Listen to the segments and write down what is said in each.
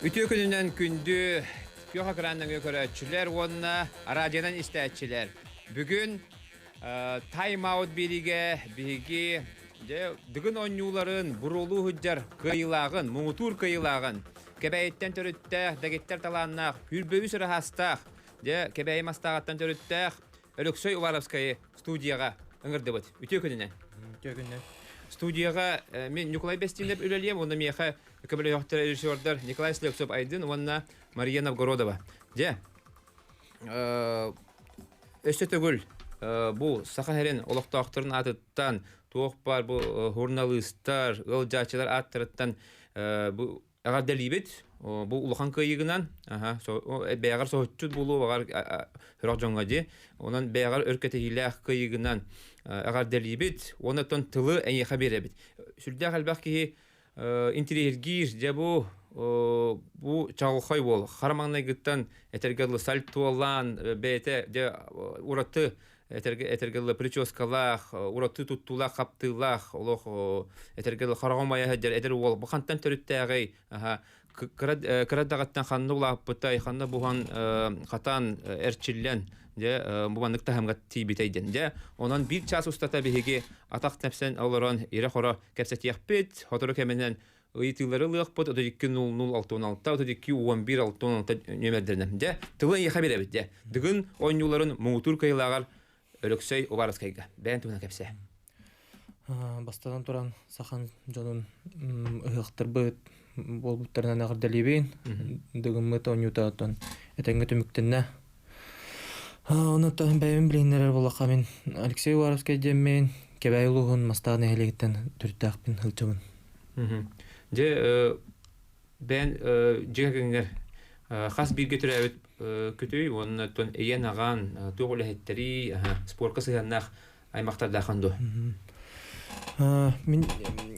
Үтүө күнүнэн күндү күөх экран нөҥүө көрөөччүлэр уонна радионан истээччилэр. Бүгүн тайм-аут биэриигэ биһиги дьэ Дыгын оонньууларын буруолуу сылдьар кыайыылааҕын, муҥутуур кыайыылааҕын, Кэбээйиттэн төрүттээх, дэгиттэр талааннаах, Хүрбөбүс ыраһаастаах, дьэ Кэбээйи Мастааҕыттан төрүттээх Өлөксөй Уваровскайы студияҕа ыҥырдыбыт. Үтүө күнүнэн. Үтүө күнүнэн. Студияҕа мин Ньукулай Бэстиинэп үлэлиэм уонна миэхэ көмөлөһөхтөр режиссердар Николай Слепцов Айдын уонна Мария Новгородова. Дьэ, өссө төгүл бу Саха сирин олохтоохторун аатыттан туох баар бу журналистар, ыалдьааччылар ааттарыттан бу эҕэрдэлиибит. Бу улахан кыайыыгынан бэйэҕэр соһуччут буолуо баҕар сорох дьоҥҥо дии. Онон бэйэҕэр өр кэтэһиилээх кыайыыгынан эҕэрдэлиибит. Уонна оттон тылы эйиэхэ биэрэбит. Сүрдээх элбэх киһи интириэһиргиир дьэ бу бу чаҕылхай уол хара маҥнайгыттан этэргэ дылы сальтуолаан бэйэтэ дьэ ураты этэргэ этэргэ дылы прическалаах ураты туттуулаах хаптыылаах олох этэргэ дылы хараҕым айа сылдьар эдэр уол бу хантан төрүттээҕий аха кыра кыра даҕаттан ханна улааппытай ханна буһан хатан эрчиллэн дьэ бу маннык таһымга тиийбитэй диэн дьэ онон биир чаас устата биһиги атах тэпсэн олорон ирэ-хоро кэпсэтиэхпит сотору кэминэн ыйытыылары ылыахпыт 32 00 66 32 11 66 нүөмэрдэринэн дьэ тылы эйиэхэ биэрэбит дьэ Дыгын оонньууларын муҥутуур кыайыылааҕар Өлөксөй Уваровскайга бэйэн туһунан кэпсээ. Бастатан туран сахан дьонун ыһыахтарбыт буолбуттарынан эҕэрдэлиибин. Дыгыммыт оонньуута оттон этэҥҥэ түмүктэннэ. Ону оттон бэйэм билиһиннэрэр буоллахха мин Алексей Уваровскай диэммин Кэбээйи улууһун Мастаах нэһилиэгиттэн төрүттээхпин сылдьабын. Дьэ бэйэн дьиэ кэргэҥҥэр хас бииргэ төрөөбүт күтүй уонна оттон ийэн аҕаан туох үлэһиттэрий спорка сыһыаннаах аймахтардааххын дуо? Мин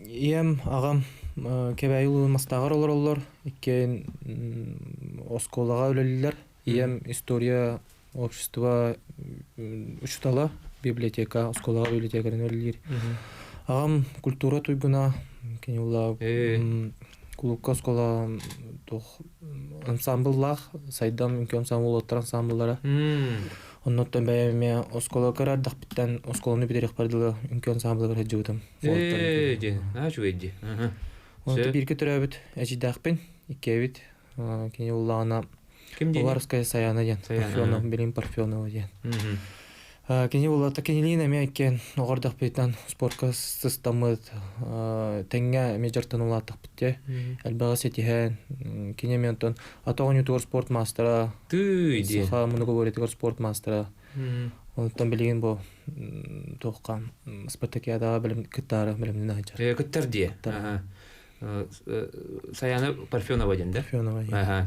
ийэм, аҕам Кэбээйи улууһун Мастааҕар олороллор. Иккиэн оскуолаҕа үлэлииллэр. Ийэм история общество учуутала, библиотека, оскуолаҕа библиотекарынан үлэлиир. Аҕам культура туйгуна, кини ула кулуупка оскуола туох ансамбллаах, Сайдам үҥкүү ансамбл уолаттар ансамбллара. Оннуттан бэйэм эмиэ оскуола кыра эрдэхпиттэн оскуоланы бүтэриэхпэр дылы үҥкүү ансамблыгар сылдьыбытым. Ээ, дии, наһаа үчүгэй дии. Онтон бииргэ төрөөбүт эдьиийдээхпин, иккиэбит. Кини уллаҕына Ким диэн? Поварская Саяна диэн. Парфенов, билим Парфенова диэн. Кини улата кинилиин эмиэ иккиэн оҕордохпутунан спортка сыстаммыт, тэҥҥэ эмиэ дьартан улааттахпыт дии. Элбэҕи ситиһэн, кини эмиэ онтон ата оонньуутугар спорт маастара, Тыый диэн. саха многоборьетыгар спорт маастара. Онтон билигин бу туохха спартакиадаҕа бэлэм кыттаары бэлэмнэнэ сылдьар. Кыттар диэ. Саяна Парфенова диэн да? Парфенова диэн. Аха,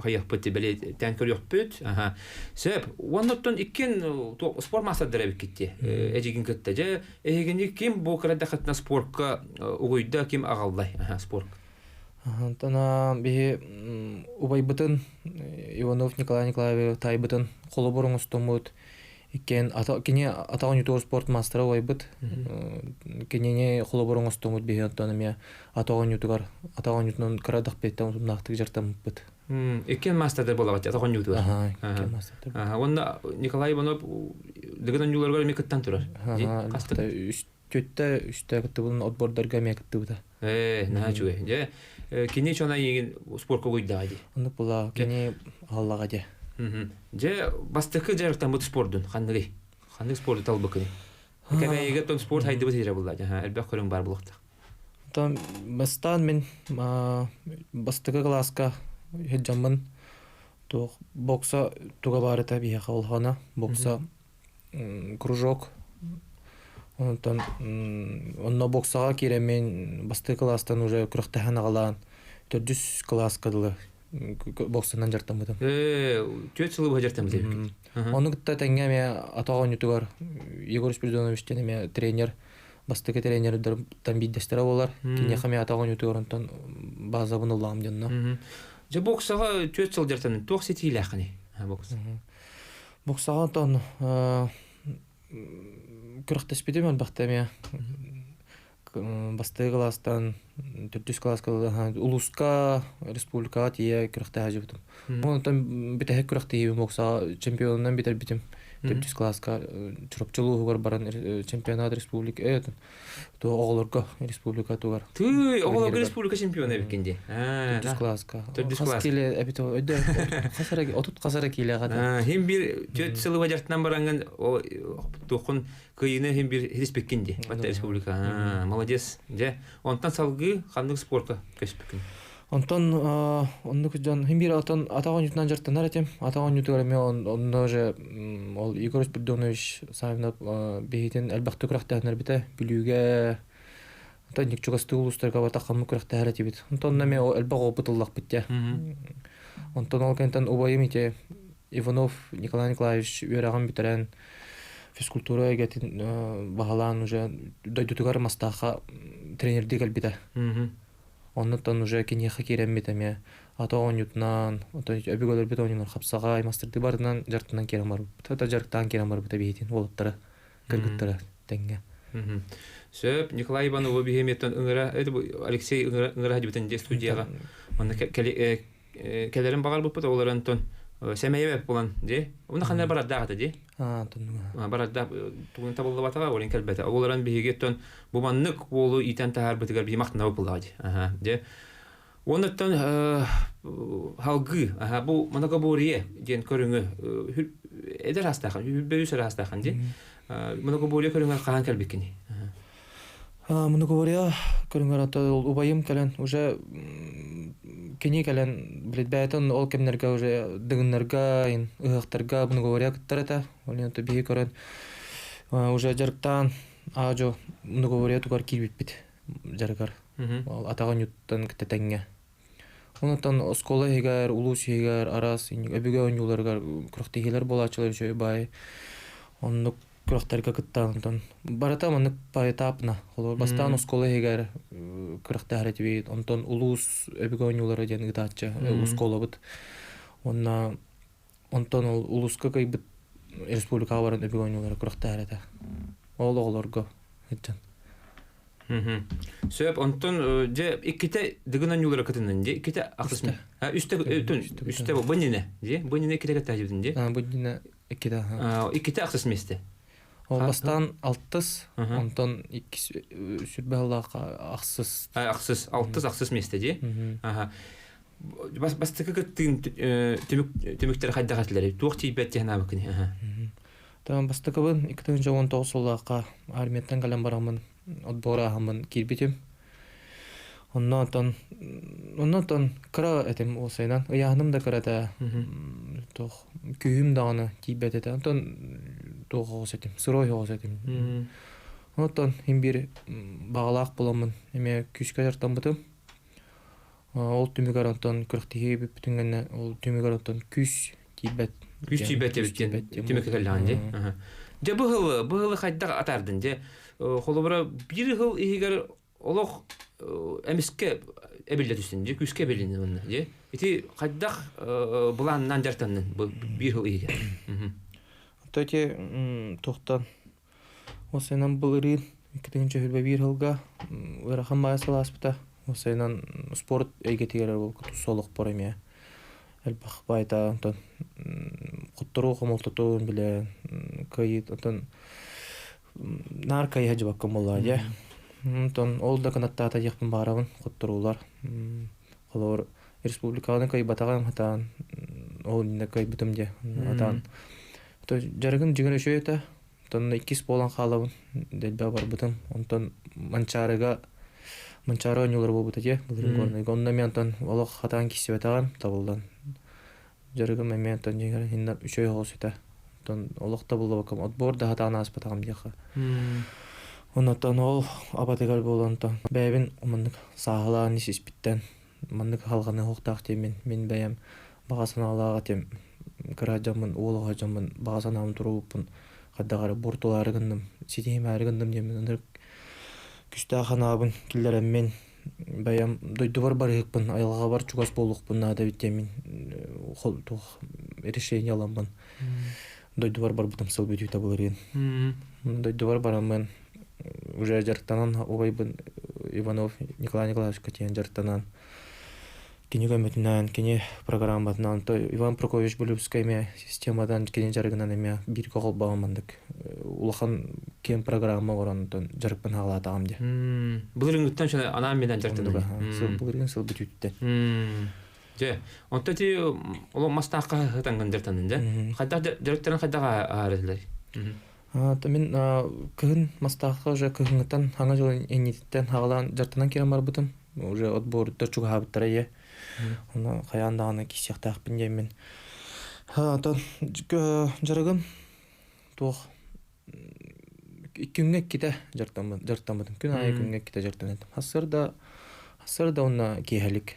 хайыахпыт бэлиэтээн көрүөхпүт. Аха. Сөп. Уоннуттан иккин спорт маастардара эбиккит дии. Эдьигин кытта. Дьэ, эһигини ким бу кырадахытына спортка угуйда, ким аҕаллай? Аха, спорт. Онтон биһи убайбытын Иванов Николай Николаевич таайбытын холобур оҥостоммут Иккиэн кини атаҕын оонньуутугар спорт маастара убайбыт. Кинини холобур оҥостуммут биһи онтон эмиэ атах оонньуутугар атах оонньуутунан кыра эрдэхпиттэн утумнаахтык дьарыктаммыппыт. Иккиэн маастардар буолаҕыт атах оонньуутугар. Аһаа, иккиэн маастардар. Аһаа, уонна Николай Иванов Дыгын оонньууларыгар эмиэ кыттан турар. Аһаа, үстэ үстэ кыттыбытын отбордарга эмиэ кыттыбыта. Ээ, наһаа үчүгэй. Дьэ, кини чона эйигин спорка угуйдаҕа дии. Оннук була, кини аһаллаҕа дии. Дьэ, бастакы дьарыктаммыт спордун ханныгый? Ханнык спорду талбыкыный? Кэбээйигэ тон спорт хайдыбыт сирэ булла. Элбэх көрүҥ бар булуохтаах. Оттон бастаан мин бастакы кылааска сылдьаммын туох бокса туга баарыта биһиэхэ улахана бокса кружок. Онтон онно боксаҕа киирэммин бастакы кылаастан уже күрэхтэһэн аҕалаан төрдүс кылааска дылы боксанан дьарыктаммытым. Түөрт сылы быһа дьарыктаммыт эбиккит. Ону кытта тэҥҥэ эмиэ атах оонньуутугар Егор Спиридонович диэн эмиэ тренер бастакы тренердэртэн биирдэстэрэ буолар. Киниэхэ эмиэ атах оонньуутугар онтон базабын ыллаҕым дьонно. Дьэ боксаҕа 4 сыл дьарыктанан туох ситиилээххиний? Бокс. Боксаҕа онтон күрэхтэспитим элбэхтэ эмиэ. Бастакы кылаастан төрдүс кылааска улууска, республикаҕа тиийэ күрэхтэһэ сылдьыбытым. Онтон бүтэһик күрэхтэһиибин боксаҕа чемпионунан бүтэрбитим. Төрдүс кылааска Чурапчы улууһугар баран чемпионат республика оҕолорго республика тугар. Тыый, оҕолорго республика чемпиона эбиккин дии. Төрдүс кылааска. Төрдүс класс. Хас киле эбит өйдө хас эрэ отут хас эрэ килеҕэ. Хим бир түөрт сылы бадьартынан бараҥҥын туоххун кыайыыны иһин бир хириспиккин дии. Батта республика. Молодец. Дьэ, онтон салгыы ханнык спорка көспүккүн? Онтон оннук дьон хим бир отон атах оонньуутунан дьарыктанар этим. Атах оонньуутугар эмиэ онно уже ол Егор Спиридонович Савинов биһитин элбэхтик күрэхтэһиннэрбитэ. Бүлүүгэ онтон чугастыы улуустарга батаххаммыт күрэхтэһэр этибит. Онтон эмиэ элбэх опыт ыллахпыт дьэ. Онтон ол кэнтэн убайым ити Иванов Николай Николаевич үөрэҕин бүтэрэн физкультура эйгэтин баһылаан уже дойдутугар Мастаахха тренердии кэлбитэ. Оннуттан уже киниэхэ киирэммит эмиэ ата оонньуутунан, өбүгэлэрбит оонньуулар хапсаҕай, мастардыы барытынан дьарыктанан киирэн барбыт. Это дьарыктаан киирэн барбыта биһитин уолаттара, кыргыттара тэҥҥэ. Сөп, Николай Иванова биһиэмиэттэн ыҥыра, Алексей ыҥыра сылдьыбытын дии студияҕа. Манна кэлэрин баҕарбыппыт, ол эрэн онтон сэмэйэ буолан дии. Уна ханна барардаах этэ дии. Барардаах тугун табыллыбатаҕа, олин кэлбэтэ. Ол эрэн биһиги оттон бу маннык уолу иитэн таһаарбытыгар биһи махтанабыт буоллаҕа дии. Дьэ Онуттан халгыы, бу моногоборье диэн көрүҥү эдэр аастаахан, үс эрэ аастаахан дии. Моногоборье көрүҥэр хаһан кэлбиккиний? Моногоборье көрүҥэр ата убайым кэлэн уже кини кэлэн блин бэйэтин ол кэмнэргэ уже дыгыннарга ыһыахтарга многоборье кыттар этэ. Ол иһин биһи көрөн уже дьарыктаан аадьо многоборье тугар киирбиппит дьарыгар. Ол атаҕын ньуттан кытта тэҥҥэ. Онтон оскуола иһигэр, улуус иһигэр араас өбүгэ оонньууларыгар күрэхтэһиилэр буолааччылар үчүгэй баай. Оннук күрэхтэргэ кыттан онтон барыта маннык поэтапно. Холобур, бастаан оскуола иһигэр күрэхтэһэр этибит, онтон улуус өбүгэ оонньуулара диэн ыытааччы оскуолабыт. Уонна онтон ол улууска кыайбыт республикаҕа баран өбүгэ оонньуулара күрэхтэһэр этэ. Ол оҕолорго сылдьан. Сөп, онтон дьэ иккитэ дыгын оонньуулара кытыннын дьэ иккитэ ахсыс үстэ үстэ бу нине дьэ бу нине иккитэ кыттаачыбытын дьэ бу нине иккитэ иккитэ ахсыс миэстэ ол бастаан алтыс онтон иккис сүрбэ сыллаахха ахсыс ахсыс алтыс ахсыс миэстэ дии бастакы кыттыын түмүктэрэ хайдах этилэрий туох тиийбэт диэн аабыккыный Таан бастакыбын 2019 сыллаахха армияттан кэлэн бараммын отбор ааһаммын киирбитим. Онно онтон онно онтон кыра этим уопсайынан ыйааһыным да кыра этэ туох күүһүм даҕаны тиийбэт этэ онтон туох оҕус этим сырой оҕус этим онтон иһин биир баҕалаах буоламмын эмиэ күүскэ дьарыктаммытым ол түмүгэр онтон күрэхтэһии бүппүтүн кэннэ ол түмүгэр онтон күүс тиийбэт күүс тиийбэт эбит диэн түмүккэ кэллэҕин дии дьэ бу ыһылы бу ыһылы хайдах атаардын дьэ холобура биир ыһыл иһигэр олох эмискэ эбиллэ түстүн дьэ күүскэ эбилиннин онно дьэ ити хайдах былааннаан дьарыктаннын бу биир ыһыл иһигэр то ити туохтан Уопсайынан былырыын 2021 сылга ыарахан баайа сыл ааспыта. Уопсайынан спорт эйгэтигэр тус олохпор эмиэ элбэх баайта онтон хотторуу хомолтотун билэн кыайыы онтон наар кыайа дьыбаккын буоллаҕа дьэ. Онтон ол да кынаттаата диэхпин баҕарабын хотторуулар. Холобур республикаҕа кыайбатаҕым сатаан ол иннинэ кыайбытым дьэ сатаан дьарыгым дьиҥэр үчүгэй этэ. Онтон иккис буолан хаалабын, дэлби барбытым. Онтон Манчаарыга Манчаары оонньуулара буолбута дии, былырыын Горнайга. Онно эмиэ онтон олох хатаан киирсибэтэҕим, табыллан. Дьарыгым эмиэ онтон дьиҥэр иһиннэр үчүгэй оҕус этэ. Онтон олох табыллыбаккам, отбор да хатаан ааспатаҕым диэххэ. Оннуттан ол абатыгар буолан онтон бэйэбин маннык сааһылаан ис-испиттэн маннык халҕаны оһохтоох диэммин мин бэйэм баҕа санаалаах этим кыра дьоммун уол оҕо дьоммун баҕа санаабын туруорбуппун хайдах эрэ буортулаары гынным ситиһимээри гынным диэммин ынырык күүстээх санаабын киллэрэммин бэйэм дойдубар барыһыкпын айылҕабар чугас буолуохпун наада эбит диэммин туох решение ыламмын дойдубар барбытым сыл бүтүүтэ былырыын дойдубар бараммын. Уже дьарыктанан убайбын Иванов Николай Николаевичка тиийэн дьарыктанан кини көмөтүнэн, кини программатынан, то Иван Прокопьевич Булюбскай эмиэ системадан кини дьарыгынан эмиэ бииргэ холбоон маннык улахан киэҥ программа оҥорон дьарыкпын хаалаатаҕым дии. Былырыыҥҥыттан шана анаан менен дьарыктанан. Сыл былырыын сыл бүтүүттэн. Дьэ, онто ти олох мастаахха хытанган дьарыктанын дьэ. Хайдах дьарыктарын хайдах аарылар? Мин кыһын мастаахха уже кыһыҥҥыттан хаҥа дьыл иннититтэн хаҕалаан дьарыктанан киирэн барбытым. Уже отбордор чугаһаабыттара ийэ. Ону хайаан даҕаны киирсиэхтээхпин диэммин. Оттон дьарыгым туох күҥҥэ иккитэ дьарыктаммытым. Күн аайы күҥҥэ иккитэ дьарыктанытым. Хассарда хассарда уонна киэһэлик.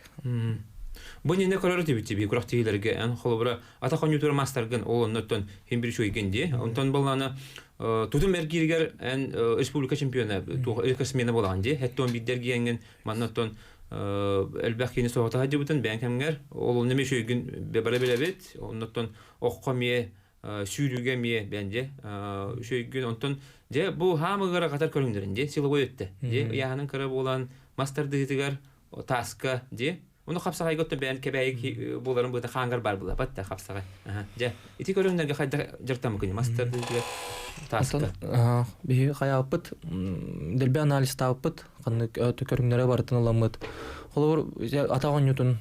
Бу иннинэ көрөр этибит тиби күрэхтэһиилэргэ эн холобура атах оонньуутугар маастаргын ол оннуттан хим бир үчүгэйгин дии. Онтон баллаана тутум эргииригэр эн республика чемпиона туох рекордсмена буолаҕын дии. Хэттон биирдэр гиэҥҥин манна оттон элбэх киини соһута сылдьыбытын бэйэҥ кэмҥэр ол онно эмиэ үчүгэйгин бары билэбит. Оннуттан оххо эмиэ сүүрүүгэ эмиэ бэйэн дьэ үчүгэйгин онтон дьэ бу хаамыгара катар көрүҥнэрин дьэ силовой өттө дьэ ыйааһынын кыра буолан мас тардыытыгар тааска дьэ ону хапсаҕайга оттон бэйэн кэбээйи буоларын быата хаангар баар була батта хапсаҕай дьэ ити көрүҥнэргэ хайдах дьарыктаммыкыный мас тардыытыгар тааска Биһи хайааппыт дэлби анализтаабыппыт ханнык көрүҥнэрэ барытын ыламмыт холобур атах оонньуутун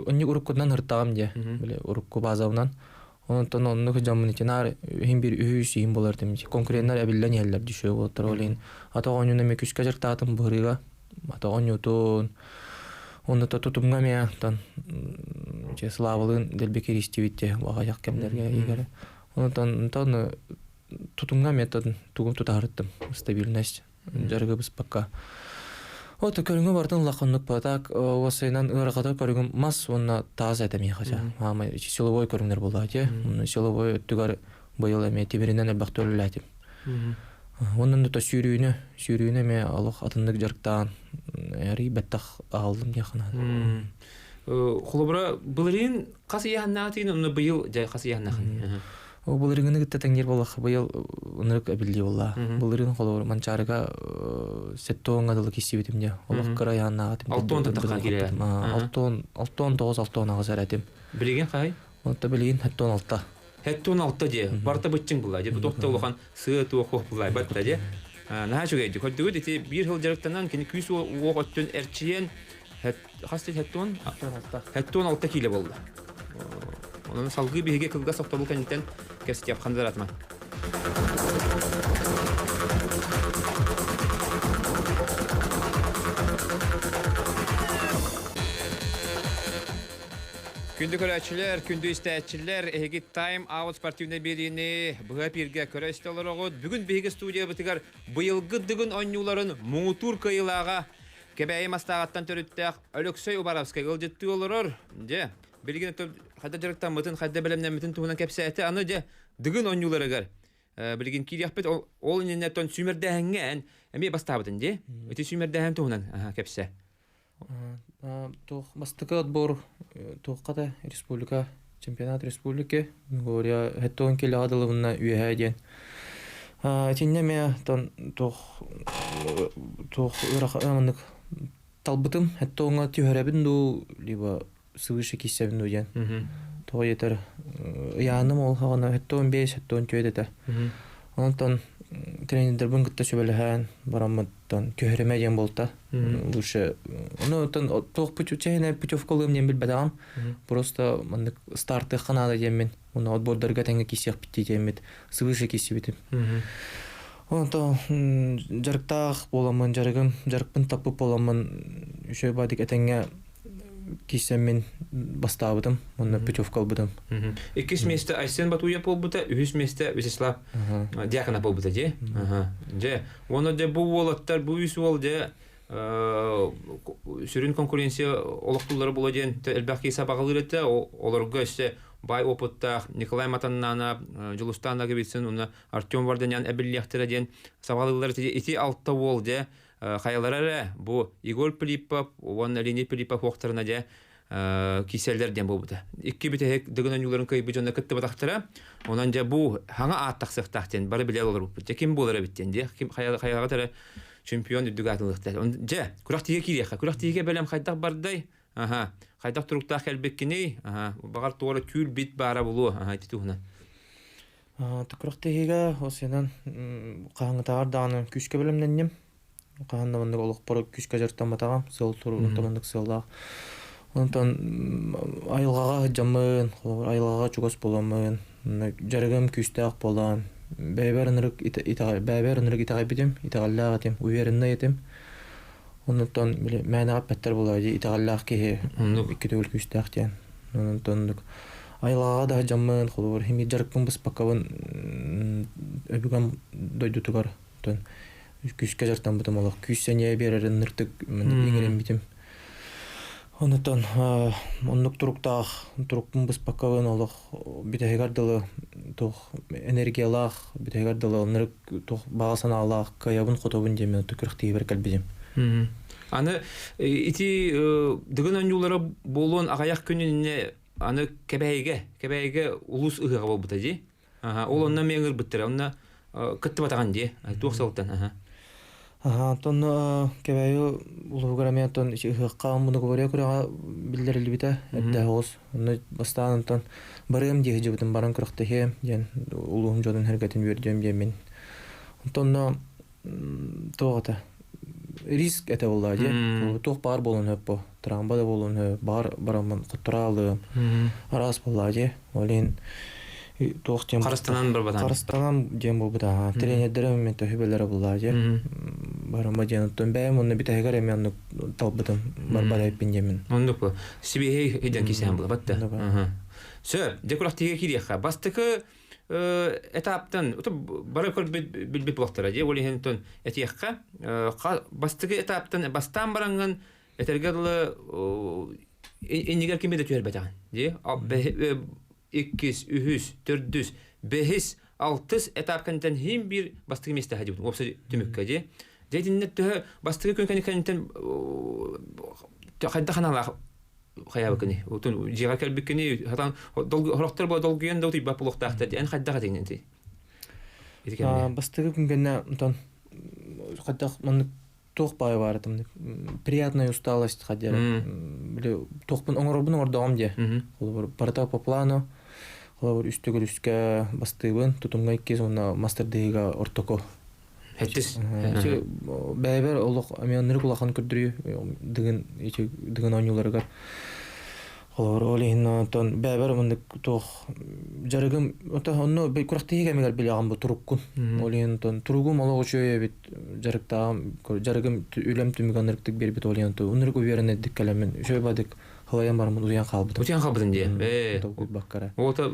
онньук уруккутунан ыртаҕым дьэ били урукку базабынан онтон оннук дьоммун итинаар иһин бир үһүс иһин болар тим конкуреннар эбиллэн иһэллэр дьүшүө буолтар ол иһин атах оонньууну эмиэ күскэ дьарыктаатым быһырыыга атах оонньуутун онно тутумҥа эмиэ тон славалыын дэлби киристибит те аҕыйах кэмнэргэ игэрэ онтон онтон тутумҥа эмиэ тугум тутаһарыттым стабильность дьарыгы быспакка. Ото көрүҥү барытын улаханнык так уосайынан ыарахата көрүҥүм мас уонна таас этэ миэхэ маама силовой көрүҥнэр буолла те силовой өттүгэр быйыл эмиэ тимиринэн элбэхтэ үлэлээтим. Онон да сүүрүүнү сүүрүүнү эмиэ олох атыннык дьарыктаан эрий бэттэх аҕаллым диэххэ наада. Холобура былырыын хас ыйаһаннаатыгын онно быйыл дьэ хас ыйаһаннаахын? Ол былырыыҥҥыны кытта тэҥниир буоллахха быйыл ынырык эбиллии буолла. Былырыын холобур Манчаарыга сеттоҥҥа дылы киирсибитим дьэ. Олох кыра айааннаах этим. Алтон тахха киирэ. Алтон алтон тоҕус алтон аҕыс эрэ этим. Билигин хай? Онто билигин хеттон алта. Хеттон алта дьэ. Барта быччыҥ була. Дьэ бу тохта улахан сыа туох хуох булай батта дьэ. Наһаа үчүгэйдик. Көрдүгүт ити биир сыл дьарыктанан кини күүс уох өттүн эрчийэн хас хеттон? Хеттон алта киилэ буолла. Онон салгыы биһиги кылгас тохтобул кэнниттэн кэпсэтиэх хандаратма. Күндү көрөөччүлэр, күндү истээччилэр, эһиги Time Out спортивнай биэриини быһа эпииргэ көрө истэ олороҕут. Бүгүн биһиги студиябытыгар быйылгы Дыгын оонньууларын муҥутуур кыайыылааҕа Кэбээйи Мастааҕыттан төрүттээх Өлөксөй Убаровскай ыалдьыттыы олорор. Дьэ, билигин хайда дьарыктаммытын, хайда бэлэмнэммитин туһунан кэпсээтэ. Аны дьэ, Дыгын оонньууларыгар билигин киириэхпит. Ол иннинэ сүүмэрдээһиҥҥэ эн эмиэ бастаабытын дии. Ити сүүмэрдээһин туһунан кэпсэ. Туох бастакы отбор туохха да республика чемпионат республики говоря хэттон килэҕэ дылыбынна үөһээ диэн итиннэ эмиэ тон туох туох ыарахан талбытым хэттоҥҥа түһэрэбин дуу либо свыше киссэбин дуу диэн тоҕо диэтэр ыйааным ол хаҕана хэттон бес хэттон түөт этэ онтон тренердэрбин кытта сүбэлэһэн бараммыттан түһэримэ диэн буолта лучше ону оттон туох чэһинэ путевкалыым диэн билбэтэҕим просто маннык стартыахха наада диэммин уонна отбордарга тэҥҥэ киирсиэхпит диэммит свыше киирсибитим онтон дьарыктаах буоламмын дьарыгым дьарыкпын таппыт буоламмын үчүгэй баадык этэҥҥэ киирсэммин бастаабытым уонна путевка ылбытым. Иккис миэстэ Айсен Батуев буолбута, үһүс миэстэ Вячеслав Дьяконов буолбута дии. Дьэ, уонна дьэ бу уолаттар, бу үс уол дьэ сүрүн конкуренция олохтууллара буолуо диэн элбэх киһи сабаҕалыыр этэ. Олорго өссө баай опыттаах Николай Матаннанов, Дьулустан Наговицын уонна Артем Варданян эбиллиэхтэрэ диэн сабаҕалыыллар. Ити алта уол дьэ хайалара эрэ бу Егор Пилиппов уонна Леонид Пилиппов уохтарына дьэ. Киселлер диэн буолбута. Икки бүтэһик Дыгын оонньууларын кыайбыт дьонно кыттыбатахтара. Онон дьэ бу хаҥа аат тахсыахтаах диэн бары билэ олорбуппут. Дьэ ким буолар эбит диэн дьэ ким хайаҕа эрэ чемпион үрдүк аатылыахтаах. Дьэ күрэхтиигэ киириэххэ. Күрэхтиигэ бэлэм хайдах бардай? Аха. Хайдах туруктаах кэлбиккиний? Аха. Баҕар туора түүл бит баара булуо. Аха ити туһунан. Күрэхтэһиигэ осенан хаһааҥҥытааҕар даҕаны күүскэ бэлэмнэнним. Хаһан да маннык олохпор күүскэ дьарыктамматаҕым, сыал туруорунта маннык сыаллаах. Онтон айылҕаҕа сылдьаммын, холобур айылҕаҕа чугас буоламмын, дьарыгым күүстээх буолан, бэйэбэр ынырык бэйэбэр ынырык итэҕэйбитим, итэҕэллээх этим, увереннай этим. Оннуттан били мээнэҕэ эппэттэр буолаа дии, итэҕэллээх киһи икки төгүл күүстээх диэн. Онтон оннук айылҕаҕа да сылдьаммын, холобур, химия дьарыкпын быспаккабын өбүгэм дойдутугар оттон күүскэ дьарыктаммытым олох күүс сэниэ биэрэрин ыныртык иҥэриммитим. Онтон оннук туруктаах турукпун быспаккабын олох бүтэһигэр дылы туох энергиялаах бүтэһигэр дылы ынырык туох баҕа санаалаах кыайабын хотобун диэммин күрэхтиһиибэр кэлбитим. Аны ити Дыгын оонньуулара буолуон аҕыйах күн иннинэ аны Кэбээйигэ Кэбээйигэ улуус ыһыаҕа буолбута дии. Ол онно эмиэ ыҥырбыттара. Онно кыттыбатаҕын дии. Туох сылтан? Онтон Кэбээйи улууһугар эмиэ онтон ыһыахха мунугубарыа күрэҕэ биллэриллибитэ эрдэ оҕус. Онно бастаан онтон барыам дии сылдьыбытым баран күрэхтэһиэм диэн улууһум дьонун сэргэтин үөрдүөм диэммин. Онтон онно туох этэ риск этэ буоллаҕа дии. Туох баар буолуон сөп бу. Трамба да буолуон сөп. Баар бараммын хотторо аалыам. Араас буоллаҕа дии. Ол иһин туох диэн Харыстанан барбатан. Харыстанан диэн буолбута. Тренердэрим мен төһүбэлэрэ буоллаҕа дии. Барама диэн оттон бэйэм онно бүтэһигэр эмиэ оннук талбытым. Барбар эппин диэмин. Оннук бу. Сибиэһэй идэн кисээн була батта. Сөп. Дьэ күрэхтиигэ киириэххэ. Бастакы этаптан бары көрбүт билбит буолтара дии ол иһин этиэххэ бастакы этаптан бастаан бараҥҥын этэргэ дылы иннигэр кими да түһэрбэтэҕин дии иккис үһүс төрдүс бэһис алтыс этап кэнниттэн иһин биир бастакы миэстэҕэ дьибит уопсай түмүккэ дии дьэ итиннэ төһө бастакы күн кэнниттэн хайдах аналаах хайаабыккыный отун дьиэҕэ кэлбиккиний хатан хорохтор була долгуйан да утуйбат буолуохтаахтар эн хайдах этиҥ ити Бастакы күн кэннэ онтон хайдах маннык туох баайы баар этим приятная усталость хадьара били туохпун оҥоробун оҥордоҕум диэ холобур барыта по плану холобур үс төгүл үскэ бастыыбын тутумҥа иккис уонна мастардыыга ортоку Хэттис. Бэйэбэр олох эмиэ ынырык улахан көрдөрүү дыгын ити дыгын оонньууларыгар холобур ол иһин онтон бэйэбэр маннык туох дьарыгым ото онно күрэхтэһии кэмигэр билэҕин бу туруккун ол иһин онтон туругум олох үчүгэй эбит дьарыктааҕым дьарыгым үлэм түмүгэ ынырыктык биэрбит ол иһин ынырык увереннайдык кэлэммин үчүгэй бадык халайан бараммын утуйан хаалбытым. Утуйан хаалбытын дии. Ээ. Долгуйбаккара. Ота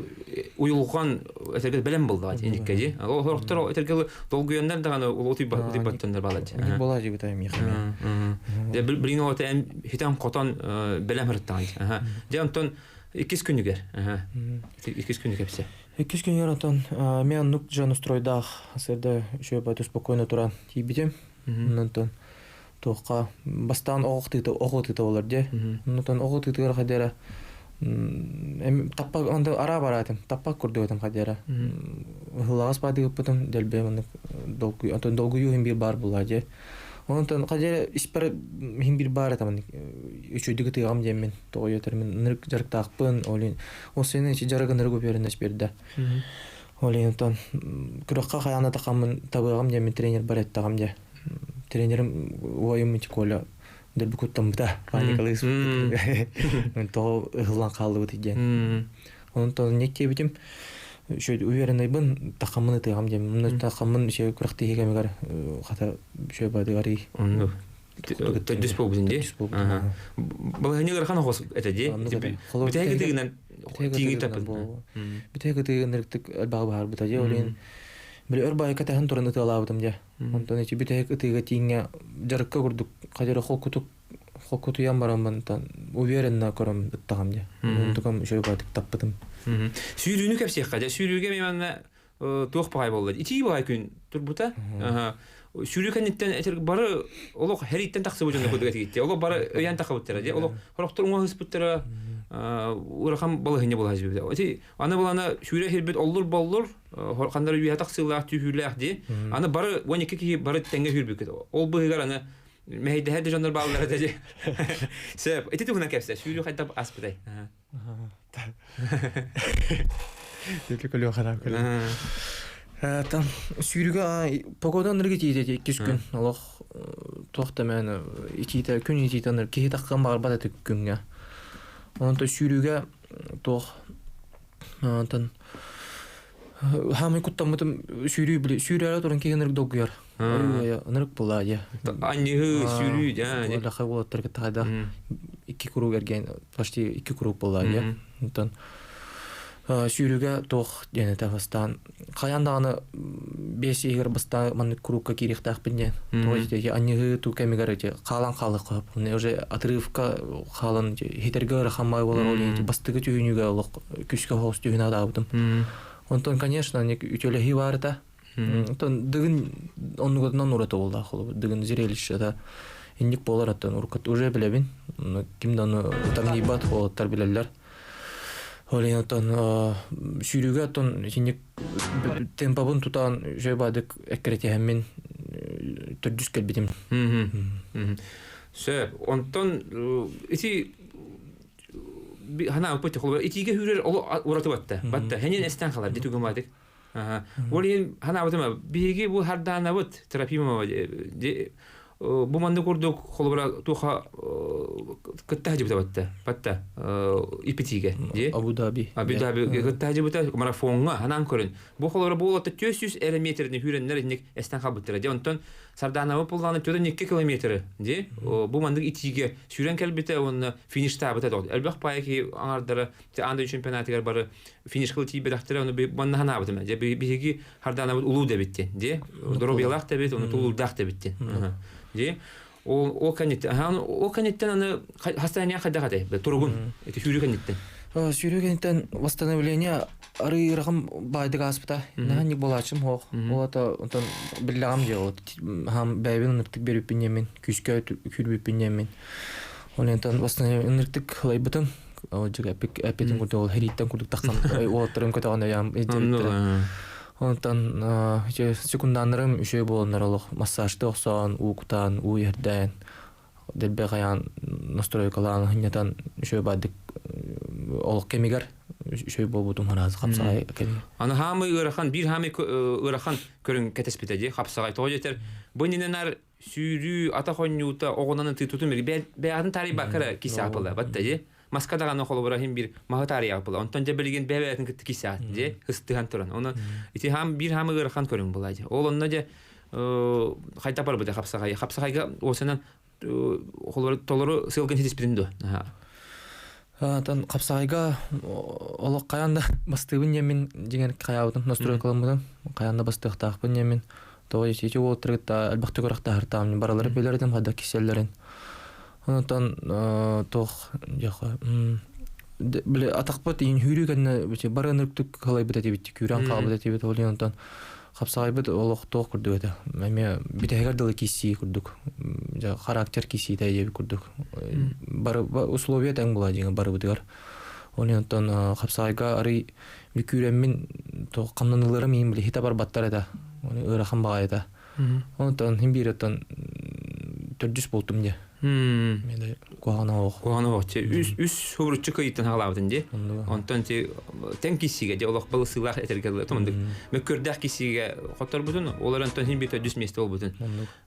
уйулҕан этэргэ бэлэм буоллаҕа инникке дии. Олохтор этэргэ долгуйаннар даҕаны утуйбаттаннар баалар дии. Буолаа дии миэхэ. Дьэ билигин ота эн хитэн хотон бэлэм ырыттаҕын. Дьэ онтон иккис күнүгэр. Иккис күнү кэпсэ. Иккис күнүгэр онтон мен оннук дьон устройдаах сырда үчүгэй спокойно туран тиийбитим. Онтон туохха бастаан оҕо тыыта оҕо тыыта болар дии. Онтон оҕо тыытыгар хадера таппак онто араа бараатым таппак курдук этим хадера ыһылаҕас баадыгыппытым дэлбэ маннык долгуй онтон долгуйуу иһин биир баар буолла дии. Онтон хадера испэр иһин биир баар этэ маннык үчүгдүк ытыаҕым диэммин тоҕо диэтэр мин ынырык дьарыктаахпын ол иһин ол син ичи дьарык ынырык уверенность биэрдэ. Ол иһин онтон күрэххэ хайаан да тахаммын табыаҕым диэммин тренер бар эттэҕим дии. Тренерим убайым ити Коля дөлбү куттаммыта паникалыы тоҕо ыһыллан хааллыбыт диэн. Онтон не диэбитим үчүгэй уверенныйбын тахаммын ытыаҕым диэн. Муну тахаммын үчүгэй күрэхтэһии кэмигэр хата үчүгэй бадыгар Оннук. Төрдүс буолбутун дии. Балаһыанньа ыарахан оҕус этэ дии. Бүтэһик ытыгынан тииҥи таппыт. Бүтэһик ытыгы ынырыктык элбэҕи баһарбыта дии. Ол иһин били өр баайка тэһэн туран ытыалаабытым дьэ. Онтон ити бүтэһик ытыыга тииҥҥэ дьарыкка курдук хадьары холкутук холкутуйан бараммын уверенно көрөм ыттаҕым дьэ. Онтукам үчүгэй баҕайытык таппытым. Сүүрүүнү кэпсиэххэ дьэ сүүрүүгэ мен манна туох баҕай буолла итии баҕай күн турбута. Сүүрүү кэнниттэн этэр бары олох хэрииттэн тахсыбыт дьонно курдук этигитти. Олох бары өйөөн тахабыттара дии. Олох хорохтор уҥа ыспыттара урахан балаһынньа буолаһа Ити аны булана сүүрэ хирбит оллур-боллур ханнары үөһэ тахсыылаах түүһүүлээх дии. Аны бары 12 киһи бары тэҥҥэ сүүрбүккүт. Ол быһыгар аны мэһэйдэһэр да дьоннор бааллара да дии. Сөп. Ити туһунан кэпсэ. Сүүрүү хайдах аспытай? Түлү көлүө хараап көлүө. Там сүүрүгэ погода ынырык итиитэ иккис күн олох туох да мээнэ итиитэ күн итиитэ ынырык киһи таххан баҕарбат этэ күҥҥэ. Онон сүүрүүгэ туох онтон хаамай куттаммытым сүүрүү били сүүрээре туран киһи ынырык долгуйар. Ынырык буолаа дьэ. Анньыһыы сүүрүү дьэ. Лаха уолаттар кытта хайдах икки круг эргэн почти икки круг буолаа дьэ. Онтон сүүрүүгэ туох диэн этэ бастаан хайаан даҕаны биэс иһигэр бастаан маннык кругка киириэхтээхпин диэн. Тоҕо ити анньыһыы туу кэмигэр ити хаалан хаалыахха сөп. Уже отрывка хаалан хитэргэ ыарахан баай буолар ол иһин бастакы түһүнүүгэ олох күүскэ соҕус түһүнэ адаабытым. Онтон, конечно, үтүөлэһии баар этэ. Онтон дыгын оннугутунан ураты буоллаах холобур. Дыгын зрелище да инник буолар оттон уруккат уже билэбин. Ким да ону утамньыйбат уолаттар билэллэр. Ол иһин оттон сүүрүүгэ оттон итинник темпабын тутан үчүгэй баадык эккирэтиһэммин төрдүс кэлбитим. Сөп. Онтон ити ханаабыппыт холобур итиигэ үүрэр ол ураты батта. Батта. Хэнин эстэн халар ди түгүмаатык. Ол иһин ханаабытым биһиги бу хардаанабыт Трофимова бу маннык курдук холобура туха кытта хажыбыта батта батта ипитиге ди Абу Даби Абу Даби кытта хажыбыта марафоҥҥа ханаан көрүн бу холобура бу олота 400 эрэ метрини хүрэннэр инник эстэн халбыттара ди онтон Сардаанабы пуллааны 4 километры ди бу маннык итиигэ сүүрэн кэлбитэ уонна фиништаабыта элбэх паайа киһи аҥардара аан дойду чемпионатыгар бары финишка тиийбэтэхтэрэ ону манна санаабытым дьэ биһиги Хардаанабыт улуу да эбит диэн доруобуйалаах да эбит ону тулуурдаах да эбит диэн дии ол ол кэнниттэн ол кэнниттэн аны хастааньа хайдах этэй туругун ити сүүрүү кэнниттэн сүүрүү кэнниттэн восстановление арыы ырахан баайдык ааспыта наһаа буолааччым хоох ол ата онтон биллэҕим дьэ вот хам бэйэбин ыныртык берүппүн диэммин күүскэ күүрбүппүн диэммин ол онтон восстановление ыныртык ылайбытым Дьиҥ эппитин курдук ол хэрииттэн курдук тахсан уолаттарым көтөҕөн өйөөн илдьибиттэрэ. Онтон секунданнарым үчүгэй буоланнар олох массажты охсоон, уу кутаан, уу иһэрдээн, дэлби хайаан настройкалаан сынньатан үчүгэй баардык олох кэмигэр үчүгэй буолбутум араас хапсаҕай кэмигэр. Аны хаамый ыарахан, биир хаамый ыарахан көрүҥ кэтэспитэ дии хапсаҕай. Тоҕо диэтэр, бу иннинэ сүүрүү, атах оонньуута, оҕунан ытыы тутум бэйэҕин таарыйбакка эрэ кисэҕэ батта дии. Маска даҕаны холобура иһин биир маһы таарыйаҕа Онтон дьэ билигин бэйэ-бэйэтин кытта кисэҕэ дии ыстыһан туран. Оны ити хаам биир хаамы ыарахан көрүҥ буолаа дии. Ол онно дьэ хайдах барбыта хапсаҕай. Хапсаҕайга уосанан холобура толору сыалгын ситиспитин дуо? Атын хапсаҕайга олох хайаан да бастыыбын диэммин дьиҥэр хайаабытым настройкаламмытым хайаан да бастыахтаахпын диэммин тоҕо ити уолаттары кытта элбэхтик күрэхтэһэртаам барылары билэр этим хайдах кисэллэрин онтон туох диэххэ били атахпыт иин сүүрүү кэннэ бары ынырыктык халайбыт этибит күүрэн хаалбыт этибит ол иһин онтон хапсаҕайбыт олох туох курдук этэ эмиэ бүтэһигэр дылы киирсии курдук дьэ характер киирсиитэ диэбит курдук бары условия тэҥ буолаа дьиҥэ барыбытыгар ол иһин оттон хапсаҕайга арый күүрэммин туох хамнаныыларым иһин били хитэ барбаттар этэ ыарахан баҕайы этэ онтон иһин биир оттон төрдүс буолтум дьэ куһаҕана оһох куһаҕана оһох үс үс хобуруччу кыйыттан хаалаабытын дии онтон ти тэҥ киссигэ дьэ олох балысыылаах этэргэ дылы томундук мөккүөрдээх киссигэ хотторбутун ол онтон иһин биир төрдүс миэстэ буолбутун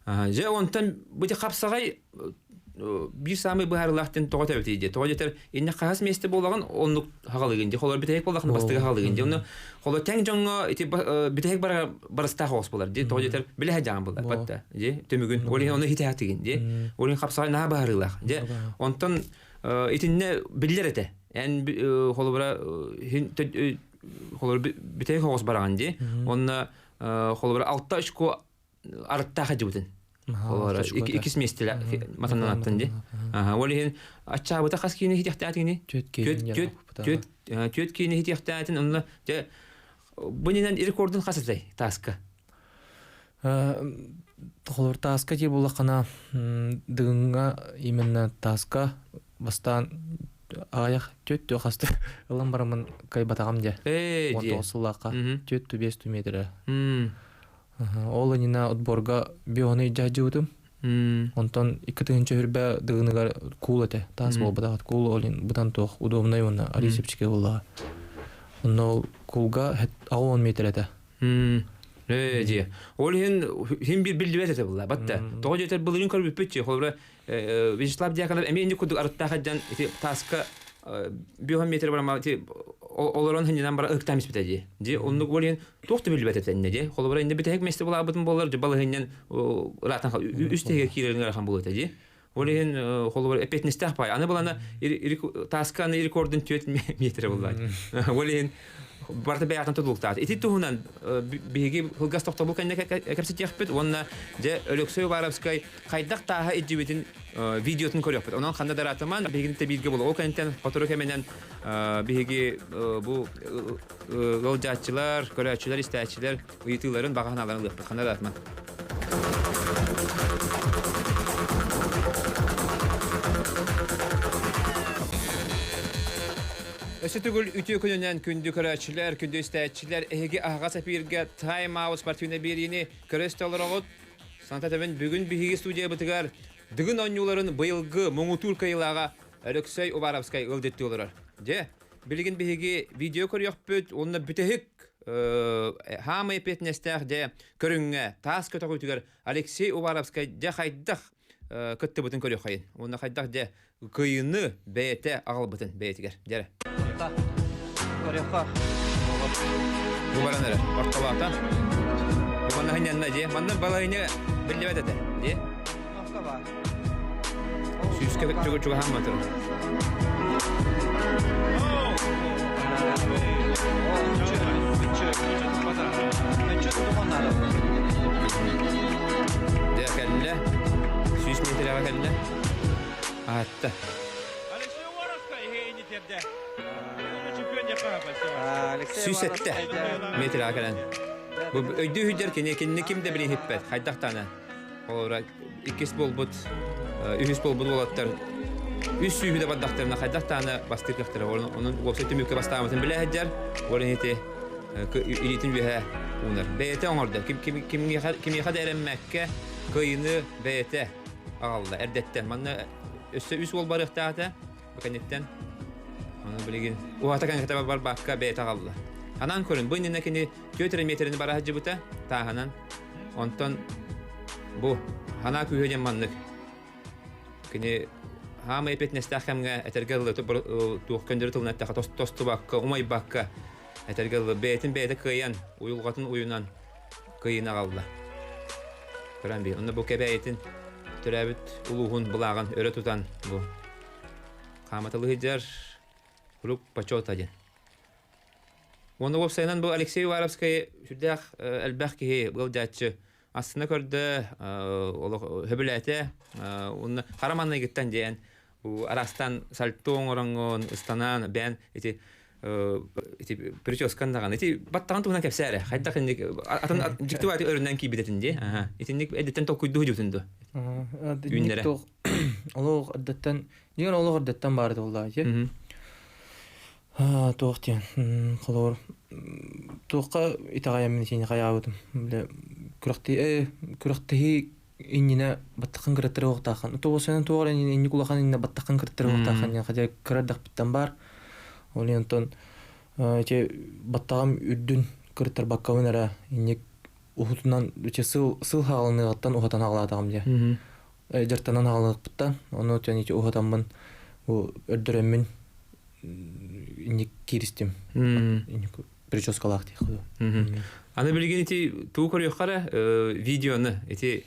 дьэ онтон бу хапсаҕай биир саамай быһаарыылаах диэн тоҕо тэбитий дии тоҕо диэтэр иннэ хаһыс миэстэ буолаҕын оннук хаҕалыгын дии холор бүтэһик буоллахына бастыгы хаҕалыгын дии онно холор тэҥ дьоҥҥо ити бүтэһик бара барыстаах оҕус буолар дии тоҕо диэтэр билэ сылдьаҕын буолар батта дии түмүгүн ол иһин ону хитээхтигин дии ол иһин хапсаҕай наһаа быһаарыылаах дии онтон итиннэ биллэр этэ эн холобура холобура бүтэһик оҕус бараҕын дии онно холобура алта очко арыттаах дьыбытын Холобура иккис миэстэлэ матанан аттын ди. Ол иһин аччаабыта хас киини хитиэхтээтиҥни? Түөт түөт киини хитиэхтээтин онно дьэ бу нинэн рекордун хас этэй тааска? Холобур, тааска диир буоллаххына, Дыгыҥҥа именно тааска бастаан аҕыйах түөрт хаста ылан бараммын кыайбатаҕым дьэ. Ээ, Он дьиэ. тоҕус сыллаахха Мгм. 4-5 метрэ. М. Ол иннинэ отборга бионы дьаһдьыбытым. М. Онтон 2 тыһыынча хүрбэ Дыгыныгар куул этэ. Таас М. буолбатах куул олин быдан туох удобнай уонна М. арыый буоллаҕа. Онно ол куулга 60 метр этэ. М. Ээ, дьиэ. Ол иһин хин бир биллибэт этэ буолла. Батта. Тоҕо диэтэр былырыын көрбүппүт холобура Вячеслав Дьяконов эмиэ инник курдук арыттаах дьан ити тааска 5 метр барама ити олорон хиннинэн бара ыктаан испитэ дии. Дии оннук ол иһин туох да биллибэт этэ иннэ дии. Холобура иннэ бүтэһик миэстэ булаабытын буоллар балыһынньан ыраатан үс тэһигэ киирэрин ыарахан буолуо этэ дии. Ол иһин холобура эппиэтинэстээх паай. Аны булана тааска аны рекордун 4 метр булла. Ол иһин барыта бэйэҕиттэн тутулуктаах. Ити туһунан биһиги кылгас тохтобул кэннэ кэпсэтиэхпит уонна дьэ Өлөксөй Уваровскай хайдах тааһа илдьибитин видеотун көрүөхпүт. Онон ханна да ыраатыман биһигини тэбииргэ буолуо. Ол кэнниттэн сотору кэминэн биһиги бу ыалдьааччылар, көрөөччүлэр, истээччилэр ыйытыыларын баҕа санааларын ылыахпыт. Ханна да ыраатыман. Өссө төгүл үтүө күнүнэн күндү көрөөччүлэр, күндү истээччилэр, эһиги аһаҕас эпииргэ Time Out спортивнай биэриини көрө истэ олороҕут. Саната этэбин, бүгүн биһиги студиябытыгар Дыгын оонньууларын быйылгы муҥутуур кыайыылааҕа Өлөксөй Уваровскай ыалдьыттыы олорор. Дьэ, билигин биһиги видео көрүөхпүт уонна бүтэһик хаамай эппиэтинэстээх дьэ көрүҥҥэ таас көтөҕүүтүгэр Алексей Уваровскай дьэ хайдах кыттыбытын көрүөххэйин уонна хайдах дьэ кыайыыны бэйэтэ аҕалбытын бэйэтигэр дьэрэ. Көрүөххэ. Бу баран эрэ ортолоото. Бу манна хынньанна дьиэ. Манна балайыны биллибэт этэ дьиэ. Сүүскэ чугаһаан турар. Дьэ кэллэ. 100 метрэҕэ кэллэ. Аатта. 107 метрэҕэ кэлэн. Бу өйдүү сылдьар кини кинини ким да билин хиппэт. Хайдах даҕаны. Холобура иккис буолбут, үһүс буолбут уолаттар үс сүүһү да бардахтарына хайдах даҕаны бастыыр кыахтара. Онон уопсай түмүккэ бастаабытын билэ сылдьар. Ол иһин ити илиитин үөһэ уунар. Бэйэтэ оҥордо. Кимиэхэ да эрэммэккэ кыайыыны бэйэтэ аҕалла эрдэттэн. Манна өссө үс уол барыахтаах этэ. Бу кэнниттэн ону билигин уһата кэнниттэн барбакка бэйэтэ аҕалла. Анаан көрүн, бу иннинэ кини 4 метрини бара сылдьыбыта тааһынан. Онтон бу ханаа күүһэ диэн маннык. Кини хаамай эппиэтинэстээх кэмҥэ этэргэ дылы туох көннөрү тылынан эттэххэ тостубакка, умайбакка этэргэ дылы бэйэтин бэйэтэ кыайан, уйулҕатын уйунан кыайыыны аҕалла. Көрөн би, онно бу кэбээйитин төрөөбүт улууһун былааҕын өрө тутан бу хааматылыы сылдьар круг почета диэн. Уонна уопсайынан бу Алексей Уваровскай сүрдээх элбэх киһи ыалдьааччы астына көрдө, олох сөбүлээтэ. Уонна хара маҥнайгыттан диэн бу араастаан сальто оҥороҥҥун, ыстанаан, бэйэн ити ити прическан даҕаны ити баттаҕын туһунан кэпсээ эрэ. Хайдах инник атын дьикти баайы өрүнэн киирбит этин дии. Итинник эдиттэн толкуйдуу дьутун дуо? Үүннэрэ. Олох эрдэттэн, дьиҥэр олох эрдэттэн баар буоллаҕа дии. Туох диэн, холобур, туохха итэҕэйэммин итини хайаабытым. Бile күрэхтэһии иннинэ баттаххын кыраттара уохтааххын. Тоҕус туох эрэ инник улахан иннинэ баттаххын кыраттара уохтааххын диэн хотя кыра эрдэхпиттэн баар. Ол иһин онтон ити баттаҕым үрдүн кырыттарбаккабын эрэ инник уһутунан ити сыл сыл хаалыныаҕыттан уһатан аҕалаатаҕым дии. Дьартанан аҕалыахпыттан ону тэн ити уһатаммын бу өрдөрөммүн инник кииристим. Инник прическалаах диэх Аны билигин ити туу көрүөххэ эрэ видеоны ити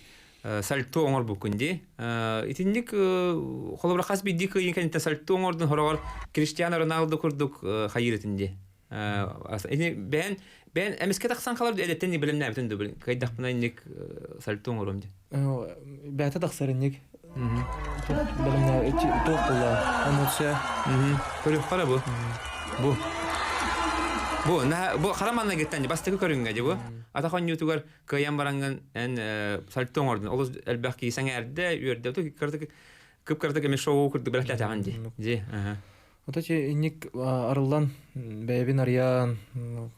сальто оҥорбуккун дии. Итинник холобура хас биирдии кыайыы кэнниттэн сальто оҥордун хороҕор Криштиану Роналду курдук хайыыр этин дии. Ини бэйэн бэйэн эмискэ тахсан халар эдэттэн бэлэмнээбитин да кыайдахпына инник сальто оҥоруом дии. Бэйэтэ тахсар инник. Бэлэмнээ туох буолла эмоция. Көрүөххэ эрэ бу. Бу. Бу на бу хара маннагыттан бастакы көрүҥҥэ дии бу. Атах оонньуутугар кыайан бараҥҥын эн сальто оҥордун. Олус элбэх киһи сэҥээрдэ, үөрдэ. Кып-кыратык кып-кыратык эмиэ шоу курдук бэлэхтээтэҕин дии. Дии. Ото инник арыллан бэйэбин арыйан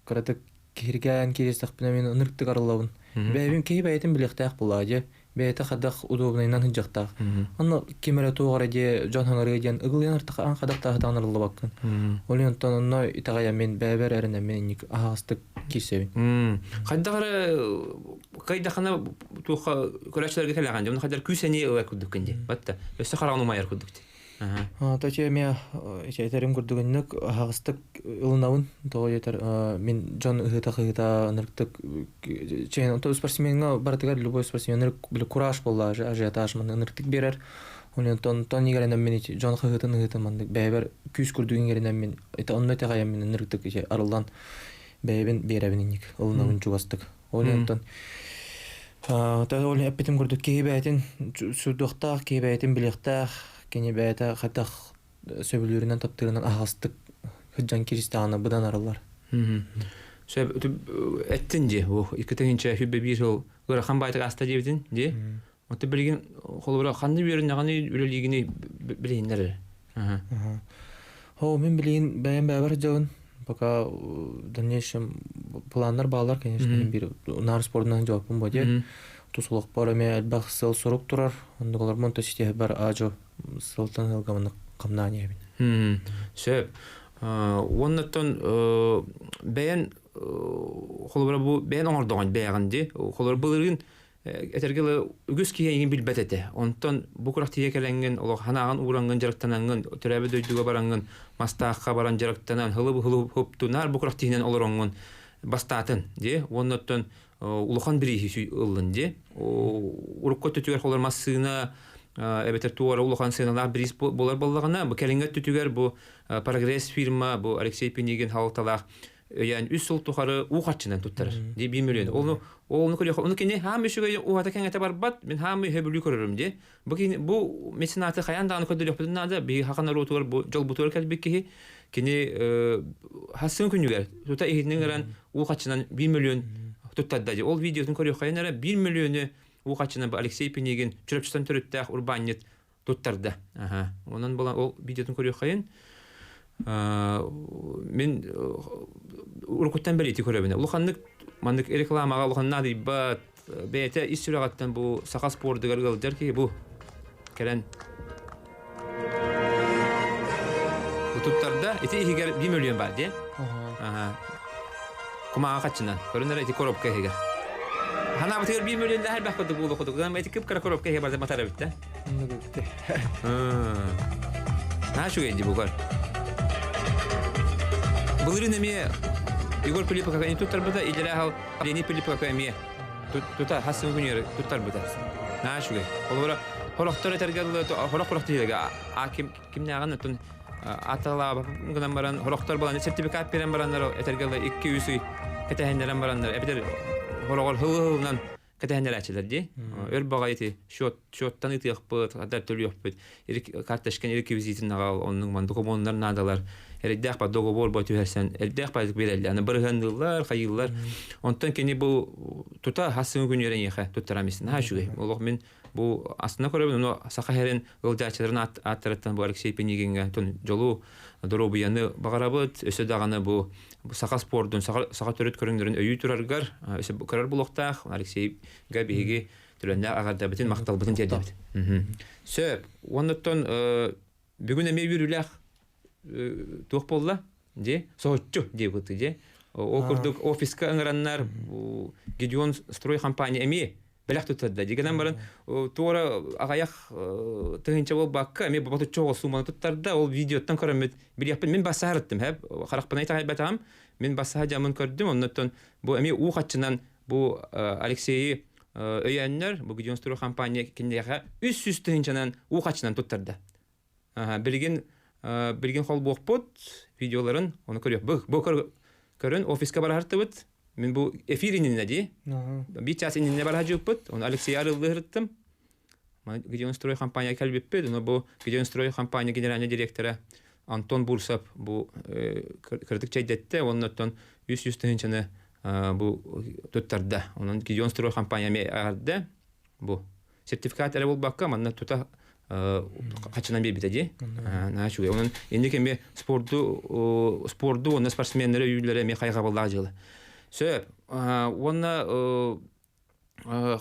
кыратык киһиргээн кииристэхпинэ мин ынырыктык арыллабын. Бэйэбин киһи бэйэтин билиэхтээх буолаа дьэ. Бэйэтэ хадах удобнайынан сылдьыахтаах. Онно ким эрэ туох эрэ диэ дьон хаҥырыа диэн ыгылыйан артаха аан хадахтааһытаан арыллыбаккын. Ол онтон онно итэҕэйэммин бэйэбэр эрэнэммин инник аһаҕастык киирсэбин. Хайдах эрэ кыайдахына туохха көрөөччүлэргэ кэлэҕин дьон хайдар күүс сэниэ ылар курдуккун дии. Батта өссө хараҕын умайар курдук дии. Точе эмиэ этерим курдук инник аһаҕастык ылынабын. Тоҕо диэтэр мин дьон ыһыыта-хаһыыта ынырыктык чээн онто спортсмеҥҥа барытыгар любой спортсмен ынырык били кураж буолла ажиотаж маннык ынырыктык биэрэр. Онтон тон иҥэринэммин ити дьон хаһыытын ыһыытын маннык бэйэбэр күүс курдук иҥэринэммин ити онно итэҕэйэммин ынырыктык ити арыллан бэйэбин биэрэбин инник ылынабын чугастык. Ол онтон ол эппитим курдук киһи бэйэтин сурдуохтаах, киһи бэйэтин билиэхтээх, кини бэйэтэ хайдах сөбүлүүрүнэн, таптыырынан аһаҕастык сылдьан киристэҕинэ быдан арыллар. Сөп эттин дии, 2021 сыл ыарахан баайтык ааста диэбитин дии. Оттон билигин холобура ханна үөрэнэҕиний, үлэлиигиний билиһиннэр эрэ. Оо, мин билигин бэйэм бэйэбэр сылдьабын. Пока в дальнейшем планнар бааллар, конечно, биир наар спордунан сылдьыбаппын бу диэн. Тус олохпор эмиэ элбэх сыал-сорук турар. Оннук олорбун то ситиһэрбэр аадьу сылтан сылга маннык хамнаан иһэбин. Сөп. Уоннаттан бэйэн холобура бу бэйэн оҥордоҕун бэйэҕин дии. Холобура былырыын этэргэ дылы үгүс киһи эйигин билбэт этэ. Онтон бу күрэхтиһиигэ кэлэҥҥин, олох ханаҕын уураҥҥын дьарыктанаҥҥын, төрөөбүт дойдуга бараҥҥын, мастаахха баран дьарыктанан, хылы-хылы хуптунаар бу күрэхтиһиинэн олороҥҥун бастаатын дии. Уонна оттон улахан бирииһи ыллын дии. Урукку өттүтүгэр холор массыына эбэтэр туора улахан сыаналаах бириис буолар буоллаҕына, бу кэлиҥҥи өттүтүгэр бу Прогресс фирма, бу Алексей Пинигин халалталаах өйөөн үс сыл тухары уу харчынан туттарар. Дии биир миллион. Ону ону көрүөх ону кини хаам үчүгэй уһата кэҥэтэ барбат. Мин хаам үһэ бүлүү көрөрүм дии. Бу кини бу меценаты хайаан даҕаны көрдөрүөхпүтүн наада. Биһиги хахан норуотугар бу дьолбутугар кэлбит киһи кини хассын күнүгэр тута иһитинэн ыран уу харчынан 1 миллион туттарда дии. Ол видеотун көрүөххэйин эрэ 1 миллиону уу харчынан бу Алексей Пинигин Чурапчыттан төрүттээх урбаанньыт туттарда. Аха. Онон буолан ол видеотун көрүөххэйин. Мин уруккуттан бэлиэтии көрөбүн. Улаханнык маннык рекламаҕа улахан наадыйбат, бэйэтэ ис сүрэҕиттэн бу саха спордугар ыалдьар киһи бу кэлэн бу туттарда. Ити иһигэр 1 миллион бар дии. Аха. Кумааҕы хаччынан. Көрүн эрэ ити коробка иһигэр. Ханаабытыгар 1 миллион да элбэх курдук буолуох курдук. Ити кып-кыра коробка иһигэр барда матар эбит да. Наһаа үчүгэй дии бугар. Былырыын эмиэ Егор Пилипов эмиэ туттарбыта, илэрээ Леонид Пилипов эмиэ тута хас сыл күнүгэр туттарбыта. Наһаа үчүгэй. Холобура, хорохтор этэргэ дылы, хорох-хорох диилэргэ а ким кимнээҕин оттон аталаабаппын гынан баран, хорохтор баланы сертификат биэрэн бараннар этэргэ дылы 2-3 ый кэтэһиннэрэн бараннар, эбэтэр хороҕор хылы-хылынан кэтэһиннэрээччилэр дии. Өр баҕайы ити счет счеттан ыытыахпыт, хата төлүөхпүт, карточканы реквизитин аҕал, оннук ман докумуоннар наадалар. Эрдээх ба договор бо түһэрсэн, эрдээх ба биэрэллэр. Аны бырыһыанныыллар, хайыыллар. Онтон кини бу тута хас күн үөрэниэхэ туттарам истин. Наһаа үчүгэй. Олох мин бу астына көрөбүн, ону Саха сирин ыалдьааччыларын ааттарыттан бу Алексей Пинигиҥҥэ дьолу, доруобуйаны баҕарабыт. Өссө даҕаны бу саха спордун, саха, саха төрүт көрүҥнэрин өйүү тураргар өссө көрөр буолуохтаах. Алексейга биһиги төлөннөөх аҕардабытын, махталбытын тиэрдэбит. Сөп. Оннуттан бүгүн эмиэ үөрүүлээх туох буолла? Дии, соһуччу диэбит дии. Ол курдук офиска ыҥыраннар Гедеон строй компания эмиэ бэлэх туттарда. Дигэнэн баран туора аҕайах тыһыынча буолбакка эмиэ ботуччу сууманы туттарда. Ол видеоттан көрөммүт билиэхпин мин бассаһарыттым хэп харахпын итэҕэйбэтэҕим. Мин бассаһа дьамын көрдүм. Оннуттан бу эмиэ уу хаччынан бу Алексейи өйөөннөр бу Гедеон Строй компания киниэхэ 300 тыһыынчанан уу хаччынан туттарда. Билигин билигин холбуохпут видеоларын ону көрүөх. Бу бу көрөн офиска бараһартыбыт. Мин бу эфир иннинэ дии. Биир час иннинэ бараһа Оны Алексей арыллыһырыттым. Гедеон Строй компания кэлбиппит. Ону бу Гедеон Строй компания генеральный директора. Антон Бурсов бу кырдык чэйдэттэ, оннуттан 300 тыһыынчаны бу туттарда. Онон Гедеон Строй компания эмиэ аҕарда. Бу сертификат эрэ буолбакка, манна тута хачынан биэрбитэ дии. Наһаа үчүгэй. Онон инник эмиэ спорду спорду уонна спортсменнары өйүүллэрэ эмиэ хайҕабыллаах дьыала. Сөп. Уонна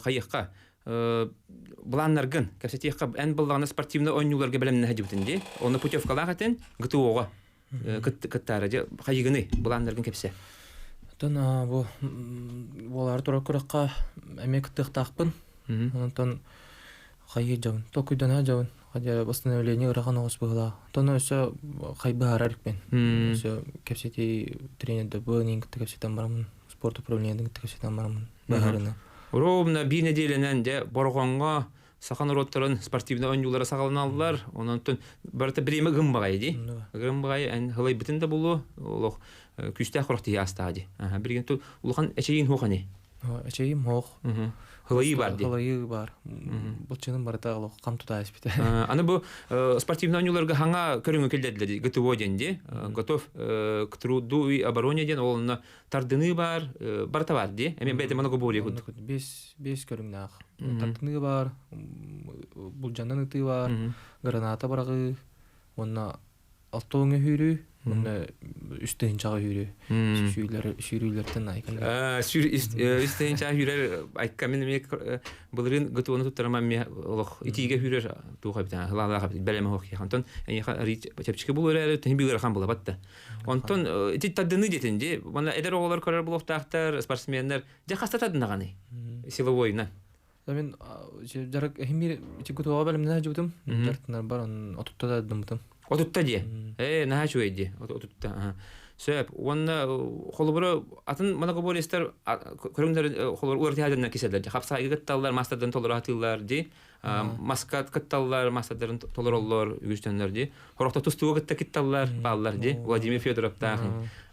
хайыахха былааннаргын кэпсэтиэххэ эн быллаҕына спортивный оонньууларга бэлэмнэһэ дьыбытын дии. Онно путевкалаах этин ГТО-ҕа кыттаары дьэ хайыгыный былааннаргын кэпсэ. Оттон бу буолаары турар күрэххэ эмиэ кыттыахтаахпын. Онтон хайыы дьабын, толкуйдана дьабын. Хотя восстановление ырахан оҕус быһыылаах. Оттон өссө хайбыһаарар иликпин. Өссө кэпсэтии тренердэрбин иин кытта кэпсэтэн бараммын, спорт управлениетын кытта кэпсэтэн бараммын быһаарына. Ровно биир нэдиэлэнэн дьэ Борҕоҥҥо саха норуоттарын спортивнай оонньуулара саҕаланаллар. Онон барыта бириэмэ гыммаҕай дии. Гыммаҕай эн хылайбытын да булу олох күүстээх курах тиһи астаҕа дии. Билигин улахан эчэйиин хуохани. Эчэйим хоох. Хылайыы бар дии. Хылайыы бар. Былчыным барыта олох хам тута испитэ. Аны бу спортивный оонньууларга хаҥа көрүҥү киллэрдилэр ГТО диэн дии. Готов к труду и обороне диэн ол онно тардыныы бар, барыта бар дии. Эми бэйэтэ многоборье курдук. Бес көрүҥнээх. Тардыныы бар, булдьанан ытыы бар, граната быраҕыы, уонна алтуоҥҥа сүүрүү, уонна үс тыһыынчаҕа сүүрүү. Сүүрүүлэр сүүрүүлэртэн айкан. Үс тыһыынчаҕа сүүрэр айка мин эмиэ былырыын ГТО-ну туттарым эмиэ олох итиигэ сүүрэр туох эбит хылаалаах эбит бэлэм оһох онтон эйиэхэ чэпчэки булуор эрэ тиһин ыарахан булабат да. Онтон ити тардыныы диэтин дии манна эдэр оҕолор көрөр булуохтаахтар спортсменнар дьэ хаста тардынаҕаный силовойунан. Мен жарык эһимир ити ГТО-ҕа бэлэмнэнэ сылдьыбытым. Дьарыктанарбар отутта да дыммытым. Отутта дии. Ээ, наһаа үчүгэй дии. Отутта. Сөп. Уонна холобура атын многоборецтар көрүҥнэрин холобур уларытыһаадынна киселлэр. Хапсаайга кытталлар, мастардан толоро атыыллар дии. Маска кытталлар, мастардарын толороллор үгүс дьоннор дии. Хорохто тустууга кытта кытталлар, бааллар дии. Владимир Федоровтаах.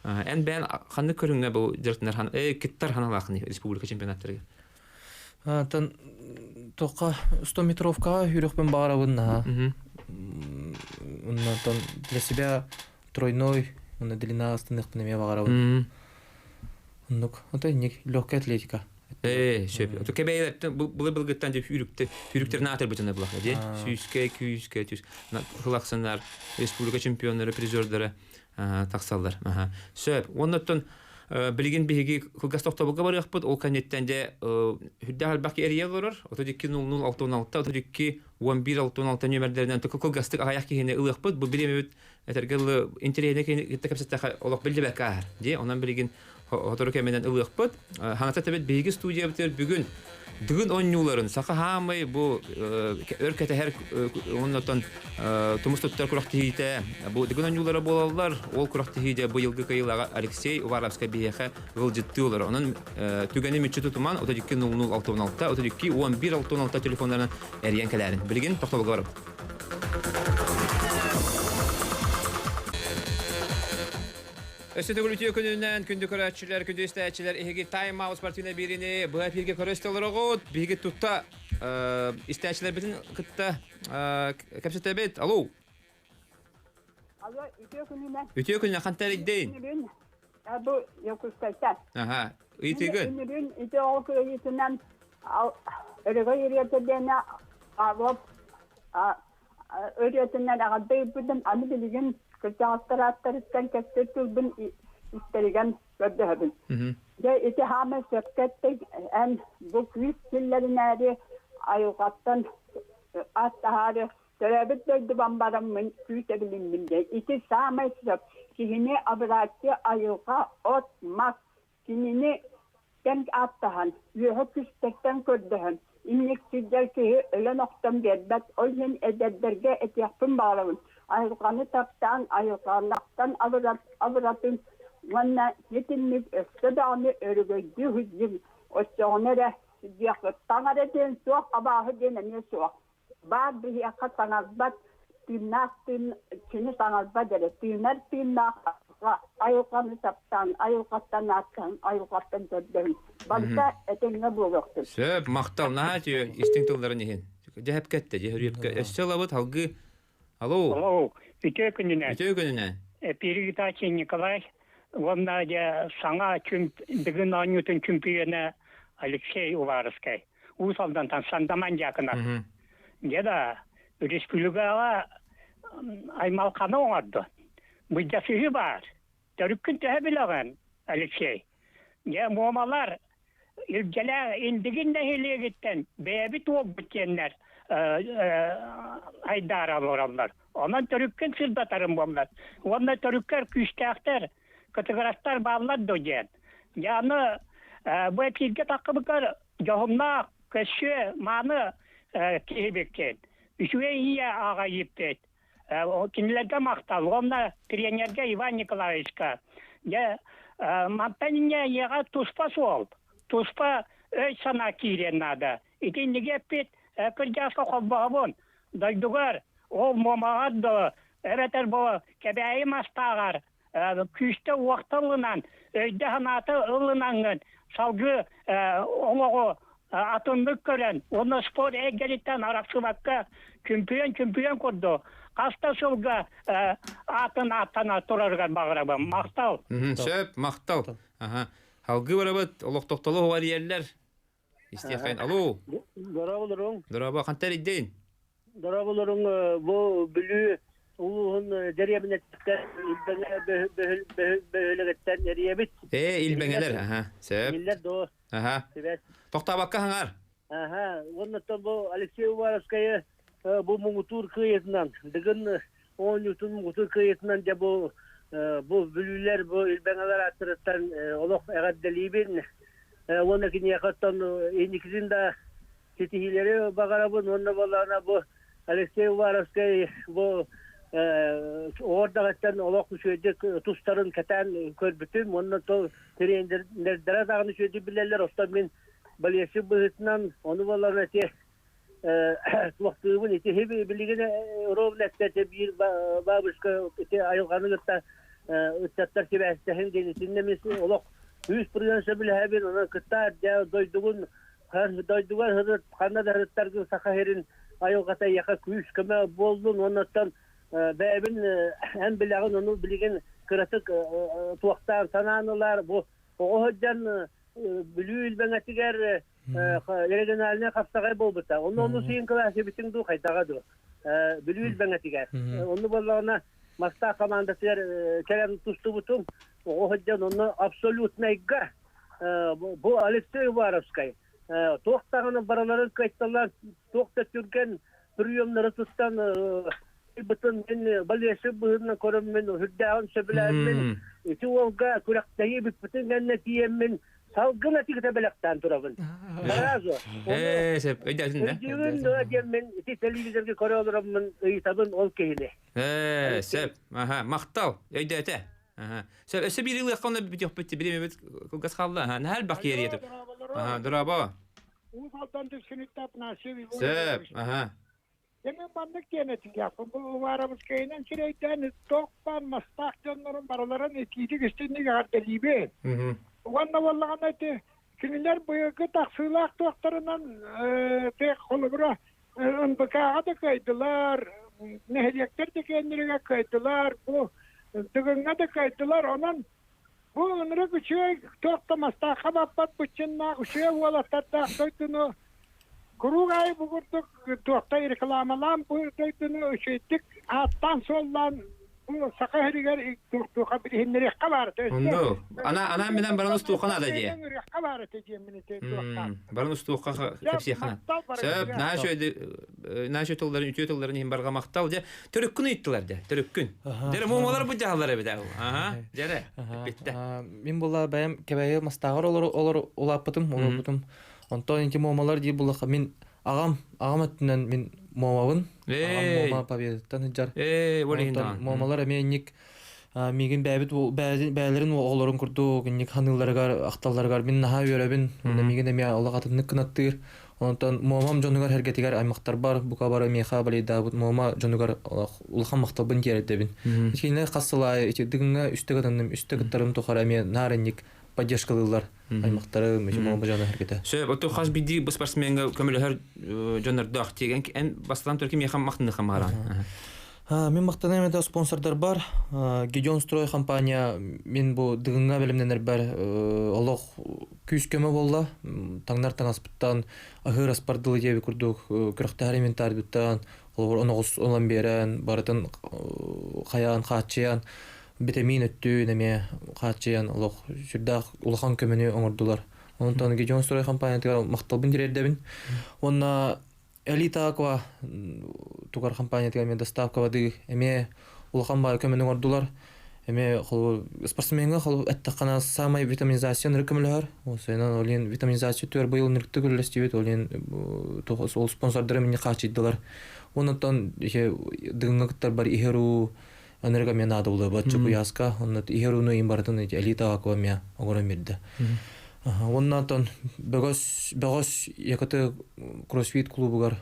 Эн бэйэн ханнык көрүҥҥэ бу дьарыктанар кыттар ханалаахыный республика чемпионаттарыгар? Антон туохха 100 метровкаҕа сүүрүөхпүн баҕарабын наһаа. Онтон для себя тройной уонна длина астыныахпын эмиэ баҕарабын. Оннук. Ото инник легкая атлетика. Ээ, сөп. Ото кэбэйэлэртэн былыр-былыргыттан деп сүүрүктэ сүүрүктэрин аатырбытына булаха дии. Сүүскэ, күүскэ, түс хылахсынар республика чемпионнары, призердары тахсаллар. Сөп. Оннуттан билигин биһиги кылгас тохтобулга барыахпыт. Ол кэнниттэн дьэ үрдээх элбэх эрийэ олорор. 32 00 66 32 11 66 нүөмэрдэринэн кылгастык аҕыйах киһини ылыахпыт. Бу бириэмэбит этэргэ дылы интэриэһинэй киһини кытта кэпсэттэххэ олох биллибэккэ ааһар. Дии онон билигин сотору кэминэн ылыахпыт. Ханата тэбит биһиги студиябытыгар бүгүн Дыгын оонньууларын саха хаамай бу өр кэтэһэр оннотон тумус туттар күрэхтэһиитэ бу Дыгын оонньуулара буолаллар. Ол күрэхтэһиитэ быйылгы кыайыылааҕа Алексей Уваровскай биһиэхэ ыалдьыттыы олорор. Онон түгэни мүччү тутуман 32 00 66 32 11 66 телефоннарынан эрийэн кэлээрин. Билигин тохтобулга барабыт. Өссө төгүл үтүө күнүнэн күндү көрөөччүлэр, күндү истээччилэр, эһиги Time Out спортивнай биэриини быһа эфиргэ көрө истэ олороҕут. Биһиги тутта истээччилэрбитин кытта кэпсэтэбит. Алло. Алло, үтүө күнүнэн. Үтүө күнүнэн хантан эрийдин? Бу Якутскайтан. Аха, ыйытыгын. Үнүрүн ити оҕо кыайыытынан өрөгөй ырыата диэни Павлов ырыатынан эҕэрдэ ыыппытым аны билигин кырдьаҕастар ааттарыттан кэпсиир тылбын истэригэн көрдөһөбүн. Дьэ ити хаамай сөпкө эттиҥ эн бу күүс киллэринээри айылҕаттан ат таһаары төрөөбүт дойдубан бараммын күүс эбилинним диэн ити саамай сөп киһини абырааччы айылҕа от мас Кинини кэм ааттаһан, үөһэ күстэртэн көрдөһөн, инник сылдьар киһи өлөн-охтон биэрбэт, ол иһин эдэрдэргэ этиэхпин баҕарабын, айылҕаны таптаан, айылҕалаахтан абыратын уонна итинник өссө даҕаны өрөгөйдүү сылдьыҥ, оччоҕуна эрэ сылдьыаххыт. Таҥара диэн суох, абааһы диэн эмиэ суох. Баар биһиэхэ саҥарбат тыыннаах тыын кини саҥарбат эрэ тыынар тыыннаах айылҕаны таптаан айылҕаттан ааттаан айылҕаттан көрдөһүн барыта этэҥҥэ буолуохтун. Сөп, махтал, наһаа үтүө истиҥ тылларын иһин. Дьэһэпкэ эттэ, дьэһүрүөпкэ. Өссө ылабыт, алгыы. Алло. Алло. Үтүө күнүнэн. Үтүө күнүнэн. Передача Николай уонна дьэ саҥа Дыгын оонньуутун чөмпүйүөнэ Алексей Уваровскай. Уус Алдантан Сандаман Дьаакынап. Дьэ да, республикаҕа аймалханы оҥорду. Быдьасыһыы баар. Төрүккүн төһө билэҕин, Алексей? Дьэ, муомалар Илдьэлээх Индигин нэһилиэгиттэн бэйэбит уолбут диэннэр айдаара олороллор. Онон төрүккүн сырдатарым буоллар. Уонна төрүккэр күүстээхтэр, кытыгырастар бааллар дуо диэн. Дьэ аны бу эпииргэ таххыбыккар дьоһуннаах, көссүө, мааны киһибиккин. Үчүгэй ийэ аҕа ииппит. Кинилэргэ махтал уонна тренергэ Иван Николаевичка. Дьэ, мантан инньэ ийэҕэ туспа суол, туспа өй-санаа киириэн наада. Итинниги эппит кырдьааска холбоһобун. Дойдугар, ол Муомаҕар да, эбэтэр бу Кэбээйи Мастааҕар күүстэ уохта ылынан, өйдө-санаата ылынаҥҥын салгыы олоҕу атыннык көрөн уонна спорт эйгэтиттэн арахсыбакка чөмпүйүөн-чөмпүйүөн курдук хас да сылга аатын ааттана турарыгар баҕарабын. Махтал. Сөп, махтал. Аха. Халгыы барабыт, олохтохтолу уһуар иэллэр. Истиэххин. Алло. Дорооболоруҥ. Дорообо, хантан эрийдин? Дорооболоруҥ, бу Бүлүү улууһун дэриэбинэтиттэн Илбэҥэ бөһүөлэгиттэн эрийэбит. Ээ, Илбэҥэлэр, аха, сөп. Иллэр дуо? Аха. Сибээс. Тохтообокко хаҥар. Аха, уонна бу Алексей Уваровскайы бу муҥутуур кыайыытынан, Дыгын оонньуутун муҥутуур кыайыытынан дьэ бу бу бүлүүлэр, бу Илбэҥэлэр ааттарыттан олох эҕэрдэлиибин. Уонна киниэхэ оттон инникитин да ситиһиилэри баҕарабын уонна буоллаҕына бу Алексей Уваровскай бу оҕордаҕыттан олох үчүгэйдик тустарын кэтээн көрбүтүм уонна то тренердэрэ даҕаны үчүгэйдик билэллэр оттон мин болельщик быһыытынан ону буоллаҕына ити туохтуубун ити билигин ровно эттэ биир бабушка ити айылҕаны кытта ыччаттар сибээстэһин диэн итиннэ мин олох 100% сөбүлэһэбин онон кытта дойдугун дойдугар сырыт, ханна да сырыттаргын Саха сирин айылҕата эйиэхэ күүс-көмө буоллун уоннаттан бэйэбин эн билэҕин ону билигин кыратык туохтаан санаан ылаар бу оҕо сылдьан Бүлүү Илбэҥэтигэр региональнай хапсаҕай буолбута. Онно ону сыйын кылаас эбитиҥ дуу хайдаҕа дуу Бүлүү Илбэҥэтигэр. Онну буоллаҕына Мастаах командатыгар кэлэн тустубутум. Оҕо сылдьан онно абсолютнайга Бу Алексей Уваровскай туох даҕаны барыларын кыайталаан, туох да түргэн приемнары туттан бытын мин болельщик быһыытынан көрөммүн, үрдээҕин сөбүлээммин, ити уолга күрэхтэһии бүппүтүн кэннэ тиийэммин салгын атыыта бэлэхтээн турабын. Сразу. Ээ, сөп, өйдөөтүн да? Өйдүүгүн дуо диэммин ити телевизорга көрө олороммун ыйытабын ол киһини. Ээ, сөп. Аха, махтал. Өйдөөтө. Сөп, өссө биир ылыахха онно бүтүөхпүт, бириэмэбит кылгас хаалла. Наһаа элбэх киэриэ. Аха, дорообо. Уус Алдан Дүпсүнүттэ Афанасьев Иван Сөп, аха. Эми маннык диэн этиэхпин, бу Уваровскайынан сирэйдээн туох баар мастаах дьоннорун барыларын итиитик истинник эҕэрдэлиибин. Уонна буоллаҕына ити кинилэр быйылгы тахсыылаах туохтарынан тек холобура НБК-ҕа да кыайдылар, нэһилиэктэр да киэннэригэр кыайдылар, бу Дыгыҥҥа да кыайдылар. Онон бу ынырык үчүгэй туох да мастаахха баппат быччыннаах үчүгэй уолаттардаах дойдуну куруук аайы бу курдук туохта рекламалаан бу дойдуну үчүгэйдик ааттаан-суоллаан бу Саха сиригэр туохтуохха билиһиннэриэххэ баар этэ. Онно ана анаан минэн баран устуохха наада дии. Ыҥырыахха баар этэ диэммин ити туохтаах. Баран устуохха кэпсиэххэ. Сөп, наһаа үчүгэй наһаа үчүгэй тылларын үтүө тылларын иһин барҕа махтал дьэ. Төрүккүн ыйыттылар дьэ, төрүккүн. Дьэрэ муомалар бу дьаһаллар эбит Аха, дьэрэ, эппиттэ. Мин була бэйэм Кэбээйи мастааҕар олор олор улааппытым, олорбутум. Онтон ити муомалар диир буллахха мин аҕам аҕам өттүнэн мин муомабын. Аҕам муома победаттан сылдьар. Ээ, ол иһин Онтон муомалар эмиэ инник миигин бэйэбит бэйэлэрин оҕолорун курдук инник ханыылларыгар, ахталларыгар мин наһаа үөрэбин. Уонна миигин эмиэ олох атыннык кынаттыыр. Онтон муомам дьонугар эргэтигэр аймахтарбар бука бары миэхэ балейдаабыт муома дьонугар улахан махталбын тиэрдэбин. Итиннэ хас сыл аайы ити Дыгыҥҥа үстэ кытынным, үстэ кыттарым тухары эмиэ наар инник поддержкалыыллар аймахтары муома дьоно эргэтэ. Сөп, оту хас биирдии бу спортсмеҥҥа көмөлөһөр дьоннордоох тиэгэн эн бастатан турки миэхэ махтаныхха мааран. Мин махтаныам этэ спонсордарбар. Гедеон Строй компания мин бу Дыгыҥҥа бэлэмнэнэрбэр олох күүс-көмө буолла. Таҥнар таҥаспыттан, аһыыр аспар дылы диэби курдук күрэхтэһэр инвентарьбыттан, холобур оноҕос ылан биэрэн, барытын хайаан хааччыйан, битэмиин өттүн эмиэ хааччыйан олох сүрдээх улахан көмөнү оҥордулар. Онтон Гедеон Строй компаниятыгар махталбын тириэрдэбин. Уонна Элита Аква тугар компаниятыгар эмиэ доставкабадыы эмиэ улахан баай көмөнү оҥордулар. Эмиэ холобур спортсмеҥҥа холобур эттэххинэ саамай витаминизация нырык көмөлөһөр. Ол иһин витаминизация түөр быйыл нырыктык үллэстибит. Ол иһин ол спонсордары минни хааччыйдылар. Оннуттан дыгыҥҥа кыттар бар иһэр уу ынырык эмиэ наада буолар чукуйааска онно иһэр ууну иин барытын Элита Аква эмиэ оҥорон биэрдэ. Уонна оттон бөҕөс бөҕөс Якуты кроссфит клубугар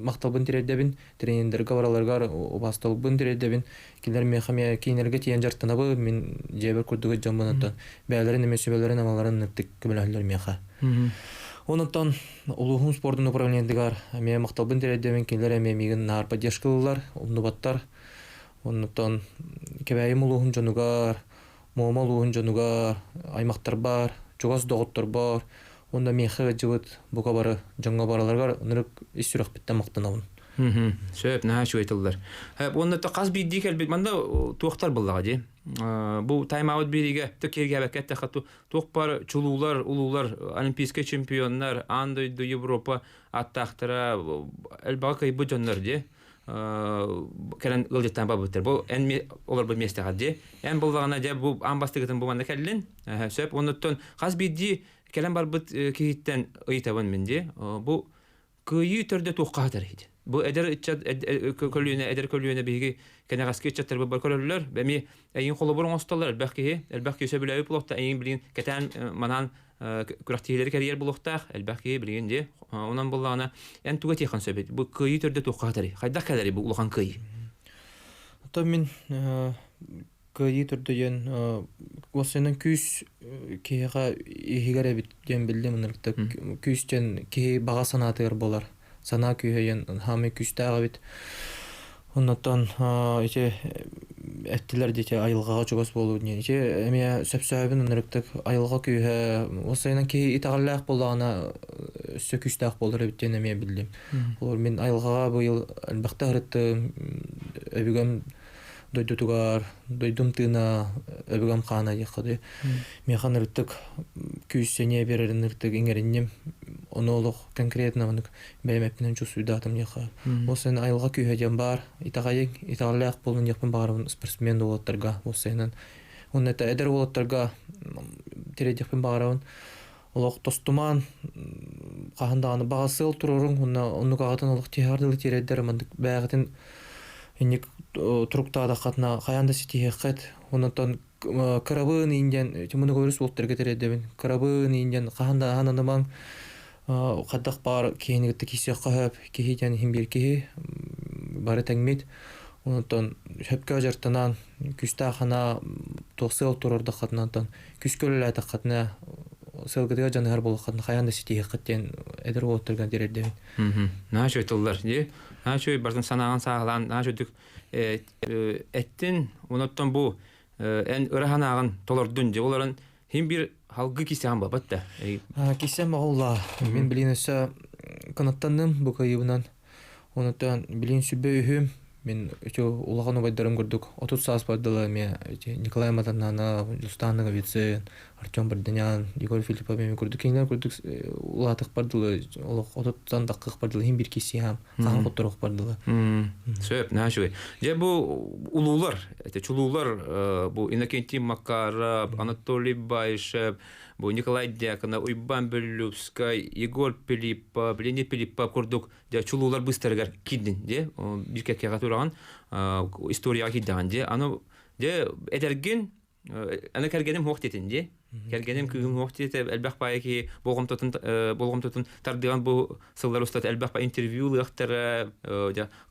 махталбын тириэрдэбин, тренердэргэ бараларыгар убаастабылбын тириэрдэбин. Кинилэр миэхэ эмиэ киинэргэ тиийэн дьарыктанабын, мин дьиэбэр курдук дьоммун оттон бэйэлэрин эмиэ сүбэлэрин амаларын ытык көмөлөһөллөр миэхэ. Онтон улууһум спордун управлениетыгар эмиэ махталбын тириэрдэбин, кинилэр эмиэ миигин наар поддержкалыыллар, умнубаттар. Оннуттан Кэбээйим улууһун дьонугар, Муома улууһун дьонугар, аймахтарбар, чугас доҕотторбор уонна миэхэ ыалдьыбыт бука бары дьоҥҥо барыларыгар ынырык ис сүрэхпиттэн махтанабын. Сөп, наһаа үчүгэй тыллар. Уонна хас биирдии кэлбит манна туохтар буллаҕа дии. Бу тайм-аут биэриигэ киэргээбэккэ эттэххэ туох бар чулуулар, улуулар, олимпийскай чемпионнар, аан дойду, Европа аттаахтара элбэҕи кыайбыт дьоннор дии. Кэлэн ыалдьыттаан барбыттар. Бу эн олорбут миэстэҕэр дии. Эн буллаҕына дьэ бу аан бастакытын бу манна кэллин. Сөп. Оннуттан хас биирдии кэлэн барбыт киһиттэн ыйытабын мин дии. Бу кыайыы төрдө туохха сытар иһит. Бу эдэр ыччат көлүөнэ эдэр көлүөнэ биһиги кэнэҕэски ыччаттарбыт бар көрөллөр. Эми эйин холобур оҥостоллор элбэх киһи, элбэх киһи сөбүлээбит буолуохта эйин билигин кэтээн манаан күрэхтиһиилэри кэрийэр буолуохтаах элбэх киһи билигин дии. Онон буоллаҕына эн туга этиэххин сөбүй? Бу кыайыы төрдө туохха сытарый? Хайдах кэлэрий бу улахан кыайыы? Оттон мин кыайыы төрдө диэн уопсайынан күүс киһиэхэ иһигэр эбит диэн биллим ынырыктык күүс диэн киһи баҕа санаатыгар буолар санаа күүһэ диэн хаамай күүстээх эбит оннуттан ити эттилэр дии айылҕаҕа чугас буолуу диэн ити эмиэ сөпсөһөбүн ынырыктык айылҕа күүһэ уопсайынан киһи итэҕэллээх буоллаҕына өссө күүстээх буолар эбит диэн эмиэ биллим олор мин айылҕаҕа быйыл элбэхтэ сырыттым өбүгэм дойдутугар дойдум тыына өбүгэм хаана диэххэ дии миэхэ ынырыктык күүс сэниэ биэрэр ынырыктык иҥэринним ону олох конкретно маннык бэйэм эппинэн чувствуйдаатым диэххэ ол сайын айылҕа күүһэ диэн баар итэҕэйиҥ итэҕэллээх буолун диэхпин баҕарабын спортсмен да уолаттарга ол сайынан уонна это эдэр уолаттарга тириэрдиэхпин баҕарабын олох тостумаан хаһан даҕаны баҕа сыал туруоруҥ уонна оннук аҕатын олох тиһэҕэр дылы тиэрдэр маннык бэйэҕитин инник туруктаатаххытына хайаан да ситиһиэххит оннуттан кырабын иин диэн тимуну көрүс уолтарга тириэрдэбин кырабын иин диэн хаһан да аһананымаҥ хайдах баар киһини кытта киирсиэххэ сөп киһи диэн иһин биир киһи бары тэҥмит онтон сөпкө дьарыктанан күүстээх санаа туох сыал туруордаххытына күүскэ үлэлээтэххитинэ сыалгытыгар дьаныһар буоллаххытына хайаан да ситиһиэххит диэн эдэр уолаттарга тириэрдэбин. Наһаа үчүгэй тыллар дии. Наһаа үчүгэй барытын санааҕын сааһылаан наһаа үчүгдүк эттин. Онуттан бу эн ыра санааҕын толордун дии. Олорон хин бир халгы кисэҕин буолбат да. Кисэм оҕолла. Мин билин өссө кынаттанным бу кыайыыбынан. Онуттан билин сүбэ үһүм. Мин ити улахан убайдарым курдук 30 сааспар дылы эмиэ ити Николай Матаннанов, Дьустан Ноговицын, Артем Бардынян, Егор Филиппов эмиэ курдук кинилэр курдук улаатыахпар дылы олох отуттан таххыахпар дылы иһин бир киссиһаам хаһан хотторуохпар дылы. Сөп, наһаа үчүгэй. Дьэ бу улуулар, эти чулуулар бу Иннокентий Макаров, Анатолий Баишев, бу Николай Дьяконов, Уйбан Бүллүпскай, Егор Пилиппов, Леонид Пилиппов курдук дьэ чулуулар быыстарыгар киирдин дьэ биир кэккэҕэ тураҕын историяҕа киирдэҕин дьэ аны дьэ этэргин Аны кэргэним хуох диэтин дии. Кэргэним кыыһым хуох диэтэ элбэх баайы киһи болҕомтотун болҕомтотун тардыган бу сыллар устата элбэх ба интервью ылыахтара,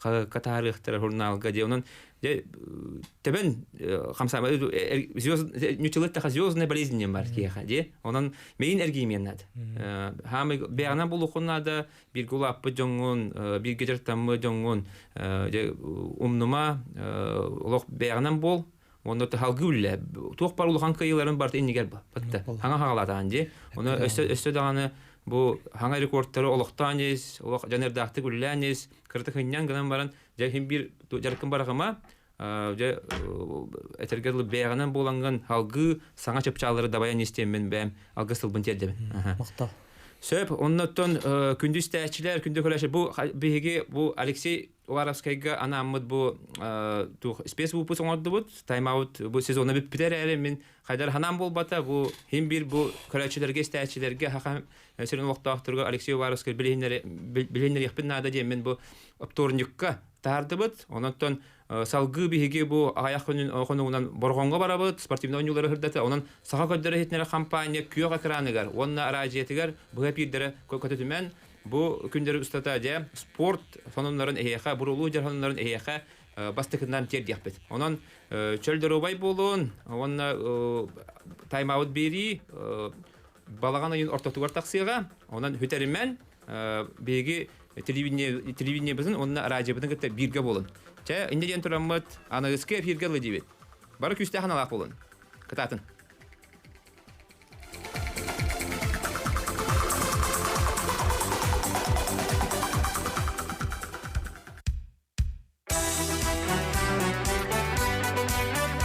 катаарыахтара журналга дии. Онон дьэ тэбэн хамсаама ньуччалыттаха звездная болезнь диэн бар киһиэхэ дии. Онон мейин эргийимиэн наада. Хаамый бэйэҕинэн булуоххун наада, бииргэ улааппыт дьоҥҥун, бииргэ дьарыктаммыт дьоҥҥун умнума, олох бэйэҕинэн буол. Уонна таһалгы үллэ. Туох бар улахан кыайыыларын барыта иннигэр батта. Хаҥа хаҕалаатаан дии. Оны өссө өссө даҕаны бу хаҥа рекордтары олохтоон ис, олох дьаныардаахтык үллээн ис, кырата хынньан гынан баран, дьэ иһин биир дьарыккын барахыма, дьэ этэргэ дылы бэйэҕинэн буолаҥҥын алгыы саҥа чыпчааллары дабайан истиэммин бэйэм алгыс тылбын тиэрдэбин. Махтал. Сөп, оннуттан күндү истээччилэр, күндү көрөөччүлэр, бу биһиги бу Алексей Уваровскайга анааммыт бу туох спецвыпуск оҥордубут, тайм-аут бу сезона бүппүтэ эрээри мин хайдар ханаан буолбата, бу хин биир бу көрөөччүлэргэ, истээччилэргэ хаха сирин олохтоохторугар Алексей Уваровскай билиһиннэриэхпин наада диэн мин бу оптуорунньукка таһаардыбыт. Онон салгыы биһиги бу аҕыйах күнүн хонугунан Борҕоҥҥо барабыт, спортивнай оонньуулары сырдата. Онон саха көрдөрөр иһитиннэрэр хампаанньа күөх экраныгар уонна араадьыйатыгар быһа эпиирдэрэ көтүтүмэн бу күннэр устата дьэ спорт сонуннарын эһиэхэ, бурулуу дьар сонуннарын эһиэхэ бастакынан тиэрдиэхпит. Онон чөл доруобай буолуун уонна тайм-аут биэрии балаҕан ыйын ортотугар тахсыаҕа. Онон хүтэримэн биһиги телевидениебытын уонна радиобытын кытта бииргэ буолун. Чэ, инньэ диэн тураммыт аныгыскы эфиргэ ылы диибит. Бары күүстээх аналаах буолун. Кытаатын.